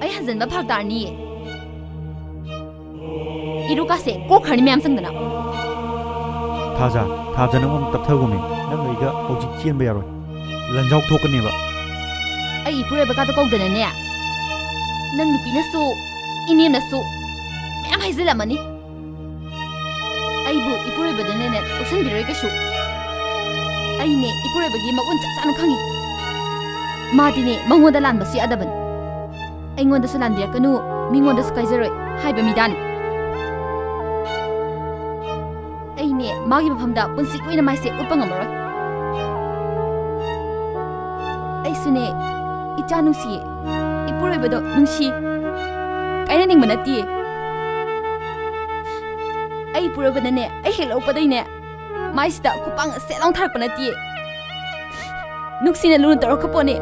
ꯑꯩ ꯍꯟꯖꯤꯟꯕ ꯐꯔꯛ ꯇꯥꯔꯅꯤꯌꯦ꯫ ꯏꯔꯨꯀꯥꯁꯦ ꯀꯣꯛꯈ꯭ꯔꯅꯤ ꯃꯌꯥꯝ ꯆꯪꯗꯅ꯫ ꯊꯥꯖ, ꯊꯥꯖ, ꯅꯪ ꯑꯃꯨꯛ ꯇꯞꯊꯒꯣꯃꯦ꯫ ꯅꯪ ꯑꯩꯒ ꯍꯧꯖꯤꯛ ꯆꯦꯟꯕ ꯌꯥꯔꯣꯏ꯫ ꯂꯟꯖꯥꯎ ꯊꯣꯛꯀꯅꯦꯕ꯫ ꯑꯩ ꯏꯄꯨꯔꯣꯏꯕ ꯀꯥꯗꯣ ꯀꯧꯗꯅꯅꯦ, ꯅꯪ ꯅꯨꯄꯤꯅꯁꯨ, ꯏꯅꯦꯝꯅꯁꯨ ꯃꯌꯥꯝ ꯍꯥꯏꯖꯤꯜꯂꯝꯃꯅꯤ꯫ ꯑꯩꯕꯨ ꯏꯄꯨꯔꯣꯏꯕꯗꯨꯅꯅꯦ ꯂꯧꯁꯟꯕꯤꯔꯣꯏ ꯀꯩꯁꯨ꯫ ꯑꯩꯅꯦ ꯏꯄꯨꯔꯣꯏꯕꯒꯤ ꯃꯒꯨꯟ ꯆꯞ ꯆꯥꯅ ꯈꯪꯉꯤ꯫ ꯃꯥꯗꯤꯅꯦ ꯃꯉꯣꯟꯗ ꯂꯥꯟꯕꯁꯨ ꯌꯥꯗꯕꯅꯤ꯫ ꯑꯩꯉꯣꯟꯗꯁꯨ ꯂꯥꯟꯕꯤꯔꯛꯀꯅꯨ, ꯃꯤꯉꯣꯟꯗꯁꯨ ꯀꯥꯏꯖꯔꯣꯏ ꯍꯥꯏꯕ ꯃꯤꯗꯥꯅꯤ꯫ ꯑꯩꯅꯦ ꯃꯥꯒꯤ ꯃꯐꯝꯗ ꯄꯨꯟꯁꯤ ꯀꯨꯏꯅ ꯃꯥꯏꯁꯦ ꯎꯠꯄ ꯉꯝꯃꯔꯣꯏ꯫ ꯁꯤꯅꯦ, ꯏꯆꯥ ꯅꯨꯡꯁꯤꯌꯦ꯫ ꯏꯄꯨꯔꯣꯏꯕꯗꯣ ꯅꯨꯡꯁꯤ꯫ ꯀꯥꯏꯅꯅꯤꯡꯕ ꯅꯠꯇꯤꯌꯦ꯫ ꯑꯩ ꯏꯄꯨꯔꯣꯏꯕꯅꯅꯦ, ꯑꯩ ꯍꯦꯛ ꯂꯧꯔꯛꯄꯗꯩꯅꯦ, ꯃꯥꯏꯁꯤꯗ ꯈꯨꯄꯥꯡ ꯁꯦꯠ ꯂꯥꯎ ꯊꯥꯔꯛꯄ ꯅꯠꯇꯤꯌꯦ꯫ ꯅꯨꯡꯁꯤꯅ ꯂꯨꯅ ꯇꯧꯔꯛꯈ꯭ꯔ ꯄꯣꯠꯅꯦ,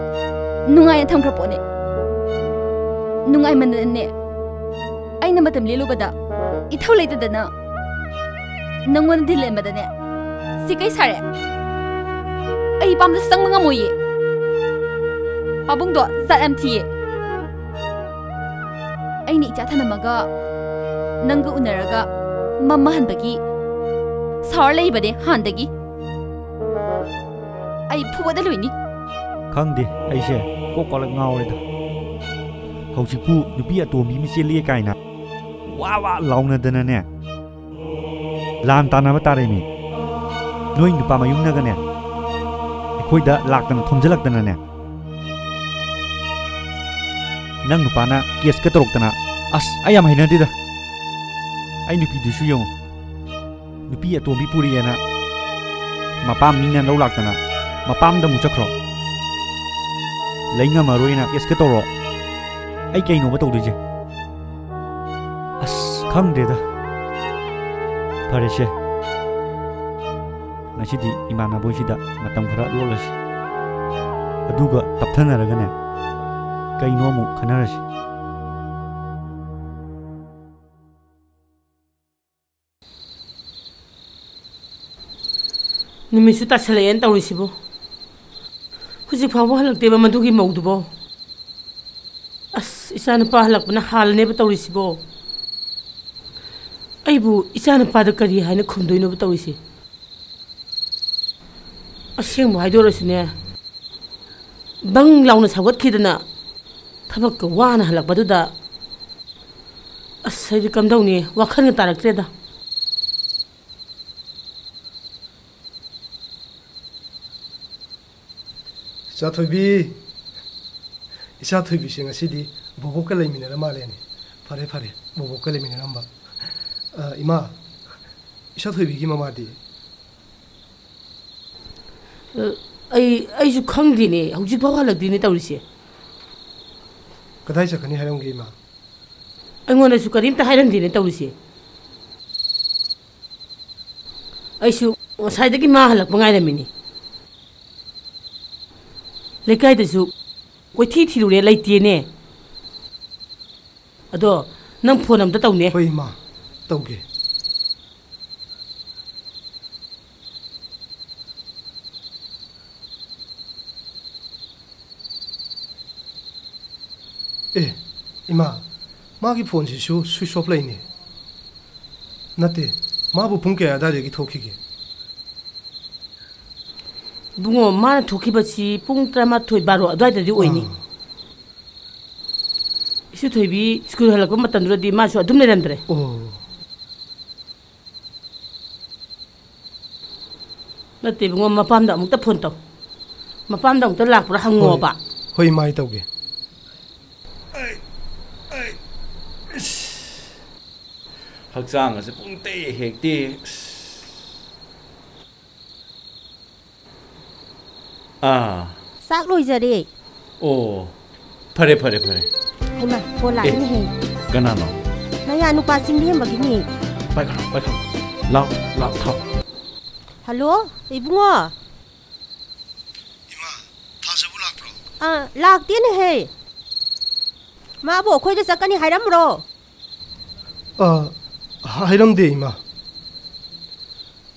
ꯅꯨꯡꯉꯥꯏꯅ ꯊꯝꯈ꯭ꯔ ꯄꯣꯠꯅꯦ꯫ ꯅꯨꯡꯉꯥꯏꯃꯟꯗꯅꯅꯦ, ꯑꯩꯅ ꯃꯇꯝ ꯂꯦꯜꯂꯨꯕꯗ ꯏꯊꯧ ꯂꯩꯇꯗꯅ ꯅꯪꯉꯣꯟꯗ ꯗꯤꯜ ꯂꯦꯟꯕꯗꯅꯦ, ꯁꯤ ꯀꯩ ꯁꯥꯔꯦ? ꯑꯩ ꯄꯥꯝꯗ ꯆꯪꯕ ꯉꯝꯃꯣꯏꯌꯦ꯫ ꯄꯥꯕꯨꯡꯗꯣ ꯖꯥꯠ ꯌꯥꯝ ꯊꯤꯌꯦ꯫ ꯑꯩꯅ ꯏꯆꯥ ꯊꯅꯝꯃꯒ ꯅꯪꯒ ꯎꯅꯔꯒ ꯃꯝꯃ ꯍꯟꯕꯒꯤ ꯁꯥꯎꯔ ꯂꯩꯕꯅꯦ ꯍꯥꯟꯗꯒꯤ꯫ ꯑꯩ ꯐꯨꯕꯗ ꯂꯣꯏꯅꯤ꯫ ꯈꯪꯗꯦ, ꯑꯩꯁꯦ ꯀꯣꯛ ꯀꯣꯂꯛ ꯉꯥꯎꯔꯦꯗ꯫ ꯍꯧꯖꯤꯛꯄꯨ ꯅꯨꯄꯤ ꯑꯇꯣꯝꯕꯤ ꯑꯃ ꯆꯦꯜꯂꯛꯑꯦ ꯀꯥꯏꯅ ꯋꯥ ꯋꯥ ꯂꯥꯎꯅꯗꯅꯅꯦ, ꯂꯥꯟ ꯇꯥꯟꯅꯕ ꯇꯥꯔꯦꯃꯤ꯫ ꯅꯣꯏ ꯅꯨꯄꯥ ꯃꯌꯨꯝꯅꯒꯅꯦ, ꯑꯩꯈꯣꯏꯗ ꯂꯥꯛꯇꯅ ꯊꯣꯝꯖꯤꯜꯂꯛꯇꯅꯅꯦ, ꯅꯪ ꯅꯨꯄꯥꯅ ꯀꯦꯁꯀ ꯇꯧꯔꯛꯇꯅ꯫ ꯑꯁ, ꯑꯩ ꯌꯥꯝ ꯍꯩꯅꯗꯦꯗ꯫ ꯑꯩ ꯅꯨꯄꯤꯗꯨꯁꯨ ꯌꯦꯡꯉꯨ, ꯅꯨꯄꯤ ꯑꯇꯣꯝꯕꯤ ꯄꯨꯔꯛꯑꯦꯅ ꯃꯄꯥꯝ ꯃꯤꯅ ꯂꯧ ꯂꯥꯛꯇꯅ ꯃꯄꯥꯝꯗ ꯑꯃꯨꯛ ꯆꯠꯈ꯭ꯔꯣ꯫ ꯂꯩ ꯉꯝꯃꯔꯣꯏꯅ ꯀꯦꯁꯀ ꯇꯧꯔꯣ꯫ ꯑꯩ ꯀꯩꯅꯣꯕ ꯇꯧꯗꯣꯏꯁꯦ? ꯑꯁ, ꯈꯪꯗ꯭ꯔꯦꯗ꯫ ꯐꯔꯦꯁꯦ, ꯉꯁꯤꯗꯤ ꯏꯃꯥꯟꯅꯕ ꯍꯣꯏꯁꯤꯗ ꯃꯇꯝ ꯈꯔ ꯂꯣꯜꯂꯁꯤ, ꯑꯗꯨꯒ ꯇꯞꯊꯅꯔꯒꯅꯦ, ꯀꯩꯅꯣ ꯑꯃꯨꯛ ꯈꯟꯅꯔꯁꯤ꯫ ꯅꯨꯃꯤꯠꯁꯨ ꯇꯥꯁꯜꯂꯛꯑꯦꯅ ꯇꯧꯔꯤꯁꯤꯕꯣ꯫ ꯍꯧꯖꯤꯛ ꯐꯥꯎꯕ ꯍꯜꯂꯛꯇꯦꯕ ꯃꯗꯨꯒꯤ ꯃꯧꯗꯨꯕꯣ꯫ ꯑꯁ, ꯏꯆꯥꯅꯨꯄꯥ ꯍꯜꯂꯛꯄꯅ ꯍꯥꯜꯂꯅꯦꯕ ꯇꯧꯔꯤꯁꯤꯕꯣ꯫ ꯑꯩꯕꯨ ꯏꯆꯥꯅꯨꯄꯥꯗ ꯀꯔꯤ ꯍꯥꯏꯅ ꯈꯨꯝꯗꯣꯏꯅꯣꯕ ꯇꯧꯔꯤꯁꯦ? ꯑꯁꯦꯡꯕ ꯍꯥꯏꯗꯣꯔꯁꯨꯅꯦ, ꯕꯪ ꯂꯥꯎꯅ ꯁꯧꯒꯠꯈꯤꯗꯅ ꯊꯕꯛꯀ ꯋꯥꯅ ꯍꯜꯂꯛꯄꯗꯨꯗ, ꯑꯁ, ꯑꯩꯗꯤ ꯀꯝꯗꯧꯅꯤ, ꯋꯥꯈꯜꯒ ꯇꯥꯔꯛꯇ꯭ꯔꯦꯗ꯫ ꯏꯆꯥ ꯊꯣꯏꯕꯤ, ꯏꯆꯥ ꯊꯣꯏꯕꯤꯁꯦ ꯉꯁꯤꯗꯤ ꯕꯣꯕꯣꯛꯀ ꯂꯩꯃꯤꯟꯅꯔ ꯃꯥꯜꯂꯦꯅꯦ꯫ ꯐꯔꯦ, ꯐꯔꯦ, ꯕꯣꯕꯣꯛꯀ ꯂꯩꯃꯤꯟꯅꯔꯝꯕ꯫ ꯑ, ꯏꯃꯥ, ꯏꯆꯥ ꯊꯣꯏꯕꯤꯒꯤ ꯃꯃꯥꯗꯤ? ꯑ, ꯑꯩ ꯑꯩꯁꯨ ꯈꯪꯗꯦꯅꯦ, ꯍꯧꯖꯤꯛꯐꯥꯎ ꯍꯜꯂꯛꯇꯦꯅꯦ ꯇꯧꯔꯤꯁꯦ꯫ ꯀꯗꯥꯏ ꯆꯠꯀꯅꯤ ꯍꯥꯏꯔꯝꯒꯦ, ꯏꯃꯥ? ꯑꯩꯉꯣꯟꯗꯁꯨ ꯀꯔꯤꯝꯇ ꯍꯥꯏꯔꯝꯗꯦꯅꯦ ꯇꯧꯔꯤꯁꯦ꯫ ꯑꯩꯁꯨ ꯉꯁꯥꯏꯗꯒꯤ ꯃꯥ ꯍꯜꯂꯛꯄ ꯉꯥꯏꯔꯝꯃꯤꯅꯤ꯫ ꯂꯩꯀꯥꯏꯗꯁꯨ ꯀꯣꯏꯊꯤ ꯊꯤꯔꯨꯔꯦ, ꯂꯩꯇꯦꯅꯦ꯫ ꯑꯗꯣ ꯅꯪ ꯐꯣꯟ ꯑꯝꯇ ꯇꯧꯅꯦ꯫ ꯍꯣꯏ, ꯏꯃꯥ, ꯇꯧꯒꯦ꯫ ꯑꯦ, ꯏꯃꯥ, ꯃꯥꯒꯤ ꯐꯣꯟꯁꯤꯁꯨ switch off ꯂꯩꯅꯦ꯫ ꯅꯠꯇꯦ, ꯃꯥꯕꯨ ꯄꯨꯡ ꯀꯌꯥ ꯑꯗꯨꯋꯥꯏꯗꯒꯤ ꯊꯣꯛꯈꯤꯒꯦ? ꯏꯕꯨꯡꯉꯣ, ꯃꯥꯅ ꯊꯣꯛꯈꯤꯕꯁꯤ ꯄꯨꯡ ꯇꯔꯥꯃꯥꯊꯣꯏ, ꯕꯥꯔꯣ ꯑꯗꯨꯋꯥꯏꯗꯗꯤ ꯑꯣꯏꯅꯤ꯫ ꯑꯥ꯫ ꯏꯁꯨ ꯊꯣꯏꯕꯤ ꯁ꯭ꯀꯨꯜ ꯍꯜꯂꯛꯄ ꯃꯇꯝꯗꯨꯗꯗꯤ ꯃꯥꯁꯨ ꯑꯗꯨꯝ ꯂꯩꯔꯝꯗ꯭ꯔꯦ꯫ ꯑꯣ꯫ ꯅꯠꯇꯦ ꯏꯕꯨꯡꯉꯣ, ꯃꯄꯥꯝꯗ ꯑꯃꯨꯛꯇ ꯐꯣꯟ ꯇꯧ꯫ ꯃꯄꯥꯝꯗ ꯑꯃꯨꯛꯇ ꯂꯥꯛꯄ꯭ꯔꯥ ꯍꯪꯉꯣꯕ꯫ ꯍꯣꯏ, ꯏꯃꯥ, ꯑꯩ ꯇꯧꯒꯦ꯫ ꯍꯛꯆꯥꯡ ꯑꯁꯦ ꯄꯨꯡ ꯇꯦꯛ ꯍꯦꯛ ꯇꯦꯛ꯫ ꯑꯥ꯫ ꯆꯥꯛ ꯂꯣꯏꯖꯔꯦ꯫ ꯑꯣ, ꯐꯔꯦ, ꯐꯔꯦ, ꯐꯔꯦ꯫ ꯍꯩꯃꯥ, ꯐꯣꯟ ꯑꯦ, ꯂꯥꯛꯏꯅꯦꯍꯦ꯫ ꯀꯅꯥꯅꯣ? ꯅꯌꯥ ꯅꯨꯄꯥ ꯆꯤꯡꯂꯦꯝꯕꯒꯤꯅꯦ꯫ ꯄꯥꯏꯈꯠꯂꯣ, ꯄꯥꯏꯈꯠꯂꯣ꯫ ꯂꯥꯎ, ꯂꯥꯎ, ꯊꯥꯎ꯫ ꯍꯜꯂꯣ, ꯏꯕꯨꯡꯉꯣ꯫ ꯏꯃꯥ, ꯊꯥꯖꯕꯨ ꯂꯥꯛꯄ꯭ꯔꯣ? ꯑꯥ, ꯂꯥꯛꯇꯦꯅꯦꯍꯦ꯫ ꯃꯥꯕꯨ ꯑꯩꯈꯣꯏꯗ ꯆꯠꯀꯅꯤ ꯍꯥꯏꯔꯝꯕ꯭ꯔꯣ? ꯑꯥ, ꯍꯥꯏꯔꯝꯗꯦ, ꯏꯃꯥ꯫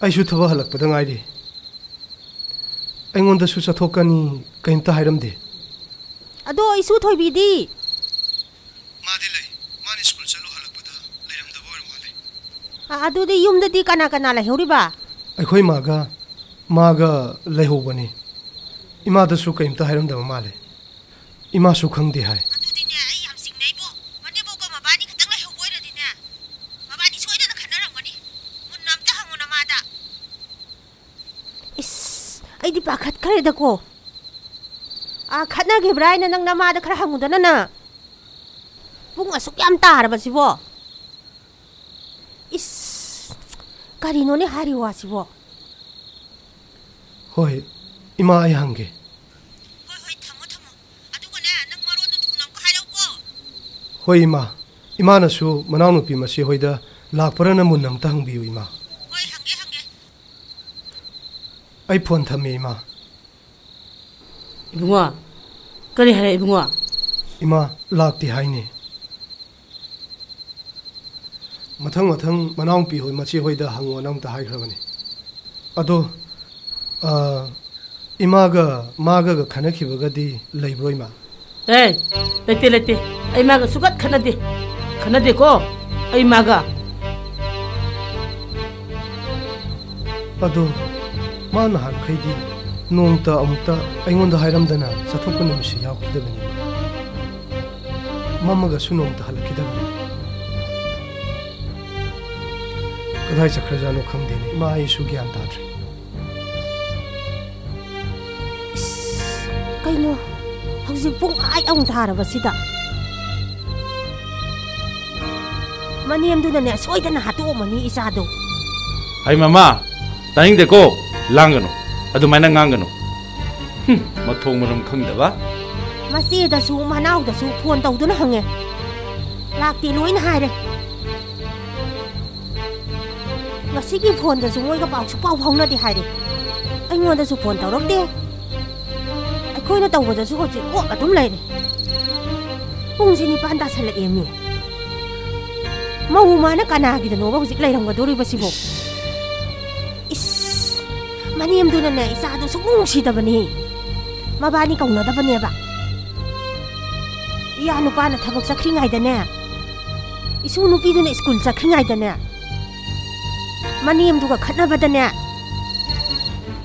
ꯑꯩꯁꯨ ꯊꯕꯛ ꯍꯜꯂꯛꯄꯗ ꯉꯥꯏꯔꯤ꯫ ꯑꯩꯉꯣꯟꯗꯁꯨ ꯆꯠꯊꯣꯛꯀꯅꯤ ꯀꯩꯝꯇ ꯍꯥꯏꯔꯝꯗꯦ꯫ ꯑꯗꯣ ꯏꯁꯨ ꯊꯣꯏꯕꯤꯗꯤ? ꯃꯥꯗꯤ ꯂꯩ꯫ ꯃꯥꯅ ꯁ꯭ꯀꯨꯜ ꯆꯠꯂꯨ ꯍꯜꯂꯛꯄꯗ ꯂꯩꯔꯝꯗꯕ ꯑꯣꯏꯔ ꯃꯥꯜꯂꯦ꯫ ꯑ-, ꯑꯗꯨꯗꯤ ꯌꯨꯝꯗꯗꯤ ꯀꯅꯥ ꯀꯅꯥ ꯂꯩꯍꯧꯔꯤꯕ? ꯑꯩꯈꯣꯏ ꯃꯥꯒ, ꯃꯥꯒ ꯂꯩꯍꯧꯕꯅꯤ꯫ ꯏꯃꯥꯗꯁꯨ ꯀꯩꯝꯇ ꯍꯥꯏꯔꯝꯗꯕ ꯃꯥꯜꯂꯦ꯫ ꯏꯃꯥꯁꯨ ꯈꯪꯗꯦ ꯍꯥꯏ꯫ ꯑꯗꯨꯗꯤꯅꯦ, ꯑꯩ ꯌꯥꯝ ꯆꯤꯡꯅꯩꯕꯣ꯫ ꯃꯅꯦꯝꯕꯣꯛꯀ ꯃꯕꯥꯅꯤ ꯈꯛꯇꯪ ꯂꯩꯍꯧꯕ ꯑꯣꯏꯔꯗꯤꯅꯦ, ꯃꯕꯥꯅꯤ ꯁꯣꯏꯗꯅ ꯈꯠꯅꯔꯝꯒꯅꯤ꯫ ꯃꯨꯟꯅ ꯑꯝꯇ ꯍꯪꯉꯨ ꯅꯃꯥꯗ꯫ ꯏꯁ, ꯑꯩꯗꯤ ꯄꯥꯈꯠꯈ꯭ꯔꯦꯗꯀꯣ꯫ ꯑꯥ, ꯈꯠꯅꯈꯤꯕ꯭ꯔꯥ ꯍꯥꯏꯅ ꯅꯪ ꯅꯃꯥꯗ ꯈꯔ ꯍꯪꯉꯨꯗꯅ ꯅꯪ꯫ ꯄꯨꯡ ꯑꯁꯨꯛ ꯌꯥꯝ ꯇꯥꯔꯕꯁꯤꯕꯣ꯫ ꯏꯁ, ꯀꯔꯤꯅꯣꯅꯦ ꯍꯥꯏꯔꯤ ꯋꯥꯁꯤꯕꯣ? ꯍꯣꯏ, ꯏꯃꯥ, ꯑꯩ ꯍꯪꯒꯦ꯫ ꯍꯣꯏ, ꯍꯣꯏ, ꯊꯝꯃꯣ, ꯊꯝꯃꯣ꯫ ꯑꯗꯨꯒꯅꯦ, ꯅꯪ ꯃꯔꯣꯟꯗꯣ ꯊꯨꯅ ꯑꯃꯨꯛꯀ ꯍꯥꯏꯔꯛꯎꯀꯣ꯫ ꯍꯣꯏ, ꯏꯃꯥ꯫ ꯏꯃꯥꯅꯁꯨ ꯃꯅꯥꯎꯅꯨꯄꯤ ꯃꯆꯦ ꯍꯣꯏꯗ ꯂꯥꯛꯄ꯭ꯔꯅ ꯃꯨꯟꯅ ꯑꯝꯇ ꯍꯪꯕꯤꯌꯨ, ꯏꯃꯥ꯫ ꯍꯣꯏ, ꯍꯪꯒꯦ, ꯍꯪꯒꯦ꯫ ꯑꯩ ꯐꯣꯟ ꯊꯝꯃꯦ, ꯏꯃꯥ꯫ ꯏꯕꯨꯡꯉꯣ, ꯀꯔꯤ ꯍꯥꯏꯔꯦ, ꯏꯕꯨꯡꯉꯣ? ꯏꯃꯥ, ꯂꯥꯛꯇꯦ ꯍꯥꯏꯅꯦ꯫ ꯃꯊꯪ ꯃꯊꯪ ꯃꯅꯥꯎꯄꯤ ꯍꯣꯏ, ꯃꯆꯦ ꯍꯣꯏꯗ ꯍꯪꯉꯣꯅ ꯑꯝꯇ ꯍꯥꯏꯈ꯭ꯔꯕꯅꯤ꯫ ꯑꯗꯣ, ꯑ, ꯏꯃꯥꯒ ꯃꯥꯒꯒ ꯈꯟꯅꯈꯤꯕꯒꯗꯤ ꯂꯩꯕ꯭ꯔꯣ, ꯏꯃꯥ? ꯑꯦ, ꯂꯩꯇꯦ, ꯂꯩꯇꯦ꯫ ꯑꯩ ꯃꯥꯒ ꯁꯨꯡꯈꯠ ꯈꯠꯅꯗꯦ꯫ ꯈꯠꯅꯗꯦꯀꯣ, ꯑꯩ ꯃꯥꯒ꯫ ꯑꯗꯣ, ꯃꯥ ꯅꯍꯥꯟꯈꯩꯗꯤ ꯅꯣꯡꯃꯇ ꯑꯃꯨꯛꯇ ꯑꯩꯉꯣꯟꯗ ꯍꯥꯏꯔꯝꯗꯅ ꯆꯠꯊꯣꯛꯄ ꯅꯨꯃꯤꯠꯁꯤ ꯌꯥꯎꯈꯤꯗꯕꯅꯤ꯫ ꯃꯝꯃꯒꯁꯨ ꯅꯣꯡꯃꯇ ꯍꯜꯂꯛꯈꯤꯗꯕꯅꯤ꯫ ꯀꯗꯥꯏ ꯆꯠꯈ꯭ꯔꯖꯥꯠꯅꯣ ꯈꯪꯗꯦꯅꯦ꯫ ꯏꯃꯥ, ꯑꯩꯁꯨ ꯒ꯭ꯌꯥꯟ ꯇꯥꯗ꯭ꯔꯦ꯫ ꯏꯁ, ꯀꯩꯅꯣ? ꯍꯧꯖꯤꯛ ꯄꯨꯡ ꯑꯥꯏꯠ ꯑꯃꯨꯛ ꯊꯥꯔꯕꯁꯤꯗ? ꯃꯅꯦꯝꯗꯨꯅꯅꯦ, ꯁꯣꯏꯗꯅ ꯍꯥꯠꯇꯣꯛꯑꯝꯃꯅꯤ ꯏꯆꯥꯗꯣ꯫ ꯍꯩ ꯃꯃꯥ, ꯇꯥꯅꯤꯡꯗꯦꯀꯣ꯫ ꯂꯥꯡꯒꯅꯨ꯫ ꯑꯗꯨꯃꯥꯏꯅ ꯉꯥꯡꯒꯅꯨ꯫ ꯍꯨꯝ, ꯃꯊꯣꯡ ꯃꯔꯝ ꯈꯪꯗꯕ꯫ ꯃꯆꯦꯗꯁꯨ ꯃꯅꯥꯎꯗꯁꯨ ꯐꯣꯟ ꯇꯧꯗꯨꯅ ꯍꯪꯉꯦ꯫ ꯂꯥꯛꯇꯦ ꯂꯣꯏꯅ ꯍꯥꯏꯔꯦ꯫ ꯉꯁꯤꯒꯤ ꯐꯣꯟꯗꯁꯨ ꯃꯣꯏꯒ ꯄꯥꯎ ꯁꯨꯛꯐꯥꯎ ꯐꯥꯎꯅꯗꯦ ꯍꯥꯏꯔꯦ꯫ ꯑꯩꯉꯣꯟꯗꯁꯨ ꯐꯣꯟ ꯇꯧꯔꯛꯇꯦ꯫ ꯑꯩꯈꯣꯏꯅ ꯇꯧꯕꯗꯁꯨ ꯍꯧꯖꯤꯛ ꯑꯣꯛ ꯑꯗꯨꯝ ꯂꯩꯔꯦ꯫ ꯄꯨꯡꯁꯤ ꯅꯤꯄꯥꯟ ꯇꯥꯁꯜꯂꯛꯑꯦꯃꯤ꯫ ꯃꯧ ꯃꯥꯅ ꯀꯅꯥꯒꯤꯗꯅꯣꯕ ꯍꯧꯖꯤꯛ ꯂꯩꯔꯝꯒꯗꯣꯔꯤꯕꯁꯤꯕꯣ? ꯏꯁ, ꯃꯅꯦꯝꯗꯨꯅꯅꯦ ꯏꯆꯥꯗꯣ ꯁꯨꯛꯅꯨꯡ ꯅꯨꯡꯁꯤꯗꯕꯅꯤ꯫ ꯃꯕꯥꯅꯤ ꯀꯧꯅꯗꯕꯅꯦꯕ꯫ ꯏꯌꯥ ꯅꯨꯄꯥꯅ ꯊꯕꯛ ꯆꯠꯈ꯭ꯔꯤꯉꯩꯗꯅꯦ, ꯏꯁꯨ ꯅꯨꯄꯤꯗꯨꯅ ꯁ꯭ꯀꯨꯜ ꯆꯠꯈ꯭ꯔꯤꯉꯩꯗꯅꯦ, ꯃꯅꯦꯝꯗꯨꯒ ꯈꯠꯅꯕꯗꯅꯦ,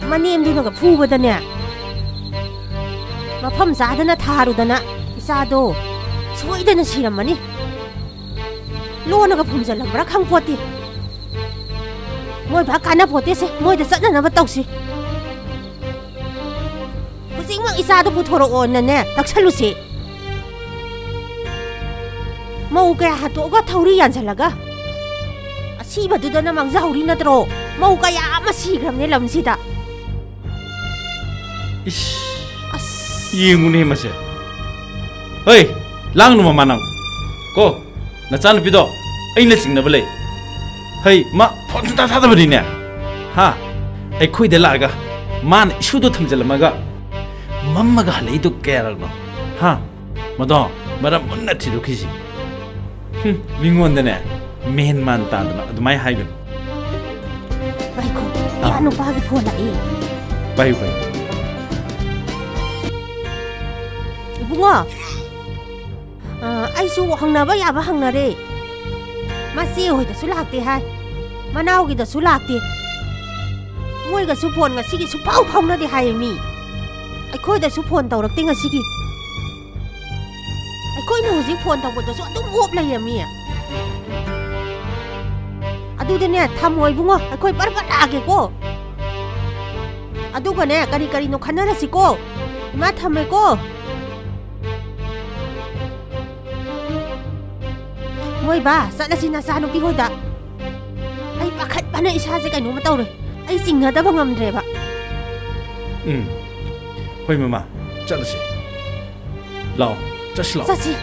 ꯃꯅꯦꯝꯗꯨꯅꯒ ꯐꯨꯕꯗꯅꯦ, ꯃꯐꯝ ꯆꯥꯗꯅ ꯊꯥꯔꯨꯗꯅ ꯏꯆꯥꯗꯣ ꯁꯣꯏꯗꯅ ꯁꯤꯔꯝꯃꯅꯤ꯫ ꯂꯣꯟꯅꯒ ꯐꯨꯝꯖꯜꯂꯝꯕ꯭ꯔꯥ ꯈꯪꯄꯣꯠꯇꯦ꯫ ꯃꯣꯏ ꯚꯥ ꯀꯥꯟꯅꯄꯣꯠꯇꯦꯁꯦ, ꯃꯣꯏꯗ ꯆꯠꯅꯅꯕ ꯇꯧꯁꯤ꯫ ꯍꯧꯖꯤꯛꯃꯛ ꯏꯆꯥꯗꯣ ꯄꯨꯊꯣꯔꯛꯑꯣꯅꯅꯦ ꯇꯛꯁꯜꯂꯨꯁꯤ꯫ ꯃꯧ ꯀꯌꯥ ꯍꯥꯠꯇꯣꯛꯑꯒ ꯊꯧꯔꯤ ꯌꯥꯟꯁꯤꯜꯂꯒ ꯑꯁꯤꯕꯗꯨꯗꯅ ꯃꯥꯡꯖꯍꯧꯔꯤ ꯅꯠꯇ꯭ꯔꯣ? ꯃꯧ ꯀꯌꯥ ꯑꯃ ꯁꯤꯈ꯭ꯔꯕꯅꯦ ꯂꯝꯁꯤꯗ꯫ ꯏꯁ, ꯑꯁ꯫ ꯌꯦꯡꯉꯨꯅꯦ ꯃꯁꯦ꯫ ꯍꯩ, ꯂꯥꯡꯅꯨ ꯃꯃꯥ ꯅꯪ꯫ ꯀꯣ, ꯅꯆꯥꯅꯨꯄꯤꯗꯣ ꯑꯩꯅ ꯆꯤꯡꯅꯕ ꯂꯩ꯫ ꯍꯩ, ꯃꯥ ꯐꯣꯟ ꯁꯨꯡꯊꯥ ꯊꯥꯗꯕꯅꯤꯅꯦ꯫ ꯍꯥ? ꯑꯩꯈꯣꯏꯗ ꯂꯥꯛꯑꯒ ꯃꯥꯅ ꯏꯁꯨꯗꯣ ꯊꯝꯖꯤꯜꯂꯝꯃꯒ ꯃꯝꯃꯒ ꯍꯜꯂꯛꯏꯗꯣ ꯀꯌꯥꯔꯛꯅꯣ? ꯍꯥ? ꯃꯗꯣ ꯃꯔꯝ ꯃꯨꯟꯅ ꯊꯤꯗꯣꯛꯈꯤꯁꯤ꯫ ꯍꯨꯝ, ꯃꯤꯉꯣꯟꯗꯅꯦ ꯃꯦꯟ ꯃꯥꯟ ꯇꯥꯗꯅ ꯑꯗꯨꯃꯥꯏꯅ ꯍꯥꯏꯒꯅꯨ꯫ ꯉꯥꯏꯈꯣ, ꯑꯥ꯫ ꯏꯌꯥ ꯅꯨꯄꯥꯒꯤ ꯐꯣꯟ ꯂꯥꯛꯑꯦ꯫ ꯄꯥꯏꯌꯨ, ꯄꯥꯏꯌꯨ꯫ ꯏꯕꯨꯡꯉꯣ, ꯑ, ꯑꯩꯁꯨ ꯍꯪꯅꯕ ꯌꯥꯕ ꯍꯪꯅꯔꯦ꯫ ꯃꯆꯦ ꯍꯣꯏꯗꯁꯨ ꯂꯥꯛꯇꯦ ꯍꯥꯏ, ꯃꯅꯥꯎꯒꯤꯗꯁꯨ ꯂꯥꯛꯇꯦ꯫ ꯃꯣꯏꯒꯁꯨ ꯐꯣꯟ ꯉꯁꯤꯒꯤ ꯁꯨꯡꯐꯥꯎ ꯐꯥꯎꯅꯗꯦ ꯍꯥꯏꯌꯦ ꯃꯤ꯫ ꯑꯩꯈꯣꯏꯗꯁꯨ ꯐꯣꯟ ꯇꯧꯔꯛꯇꯦ ꯉꯁꯤꯒꯤ꯫ ꯑꯩꯈꯣꯏꯅ ꯍꯧꯖꯤꯛ ꯐꯣꯟ ꯇꯧꯕꯗꯁꯨ ꯑꯗꯨꯝ ꯑꯣꯞ ꯂꯩꯔꯝꯃꯤ꯫ ꯑꯗꯨꯗꯤꯅꯦ, ꯊꯝꯃꯣ ꯏꯕꯨꯡꯉꯣ, ꯑꯩꯈꯣꯏ ꯄꯔ ꯄꯔ ꯂꯥꯛꯑꯒꯦꯀꯣ꯫ ꯑꯗꯨꯒꯅꯦ, ꯀꯔꯤ ꯀꯔꯤꯅꯣ ꯈꯟꯅꯔꯁꯤꯀꯣ꯫ ꯏꯃꯥ, ꯊꯝꯃꯦꯀꯣ꯫ ꯃꯣꯏ ꯕꯥ, ꯆꯠꯂꯁꯤ ꯅꯆꯥꯅꯨꯄꯤ ꯍꯣꯏꯗ꯫ ꯑꯩ ꯄꯥꯈꯠꯄꯅ ꯏꯁꯥꯁꯦ ꯀꯩꯅꯣꯝꯃ ꯇꯧꯔꯦ꯫ ꯑꯩ ꯆꯤꯡꯅꯗꯕ ꯉꯝꯗ꯭ꯔꯦꯕ꯫ ꯎꯝ꯫ ꯍꯣꯏ ꯃꯃꯥ, ꯆꯠꯂꯁꯤ꯫ ꯂꯥꯛꯑꯣ, ꯆꯠꯁꯤ ꯂꯥꯛꯑꯣ꯫ ꯆꯠꯁꯤ꯫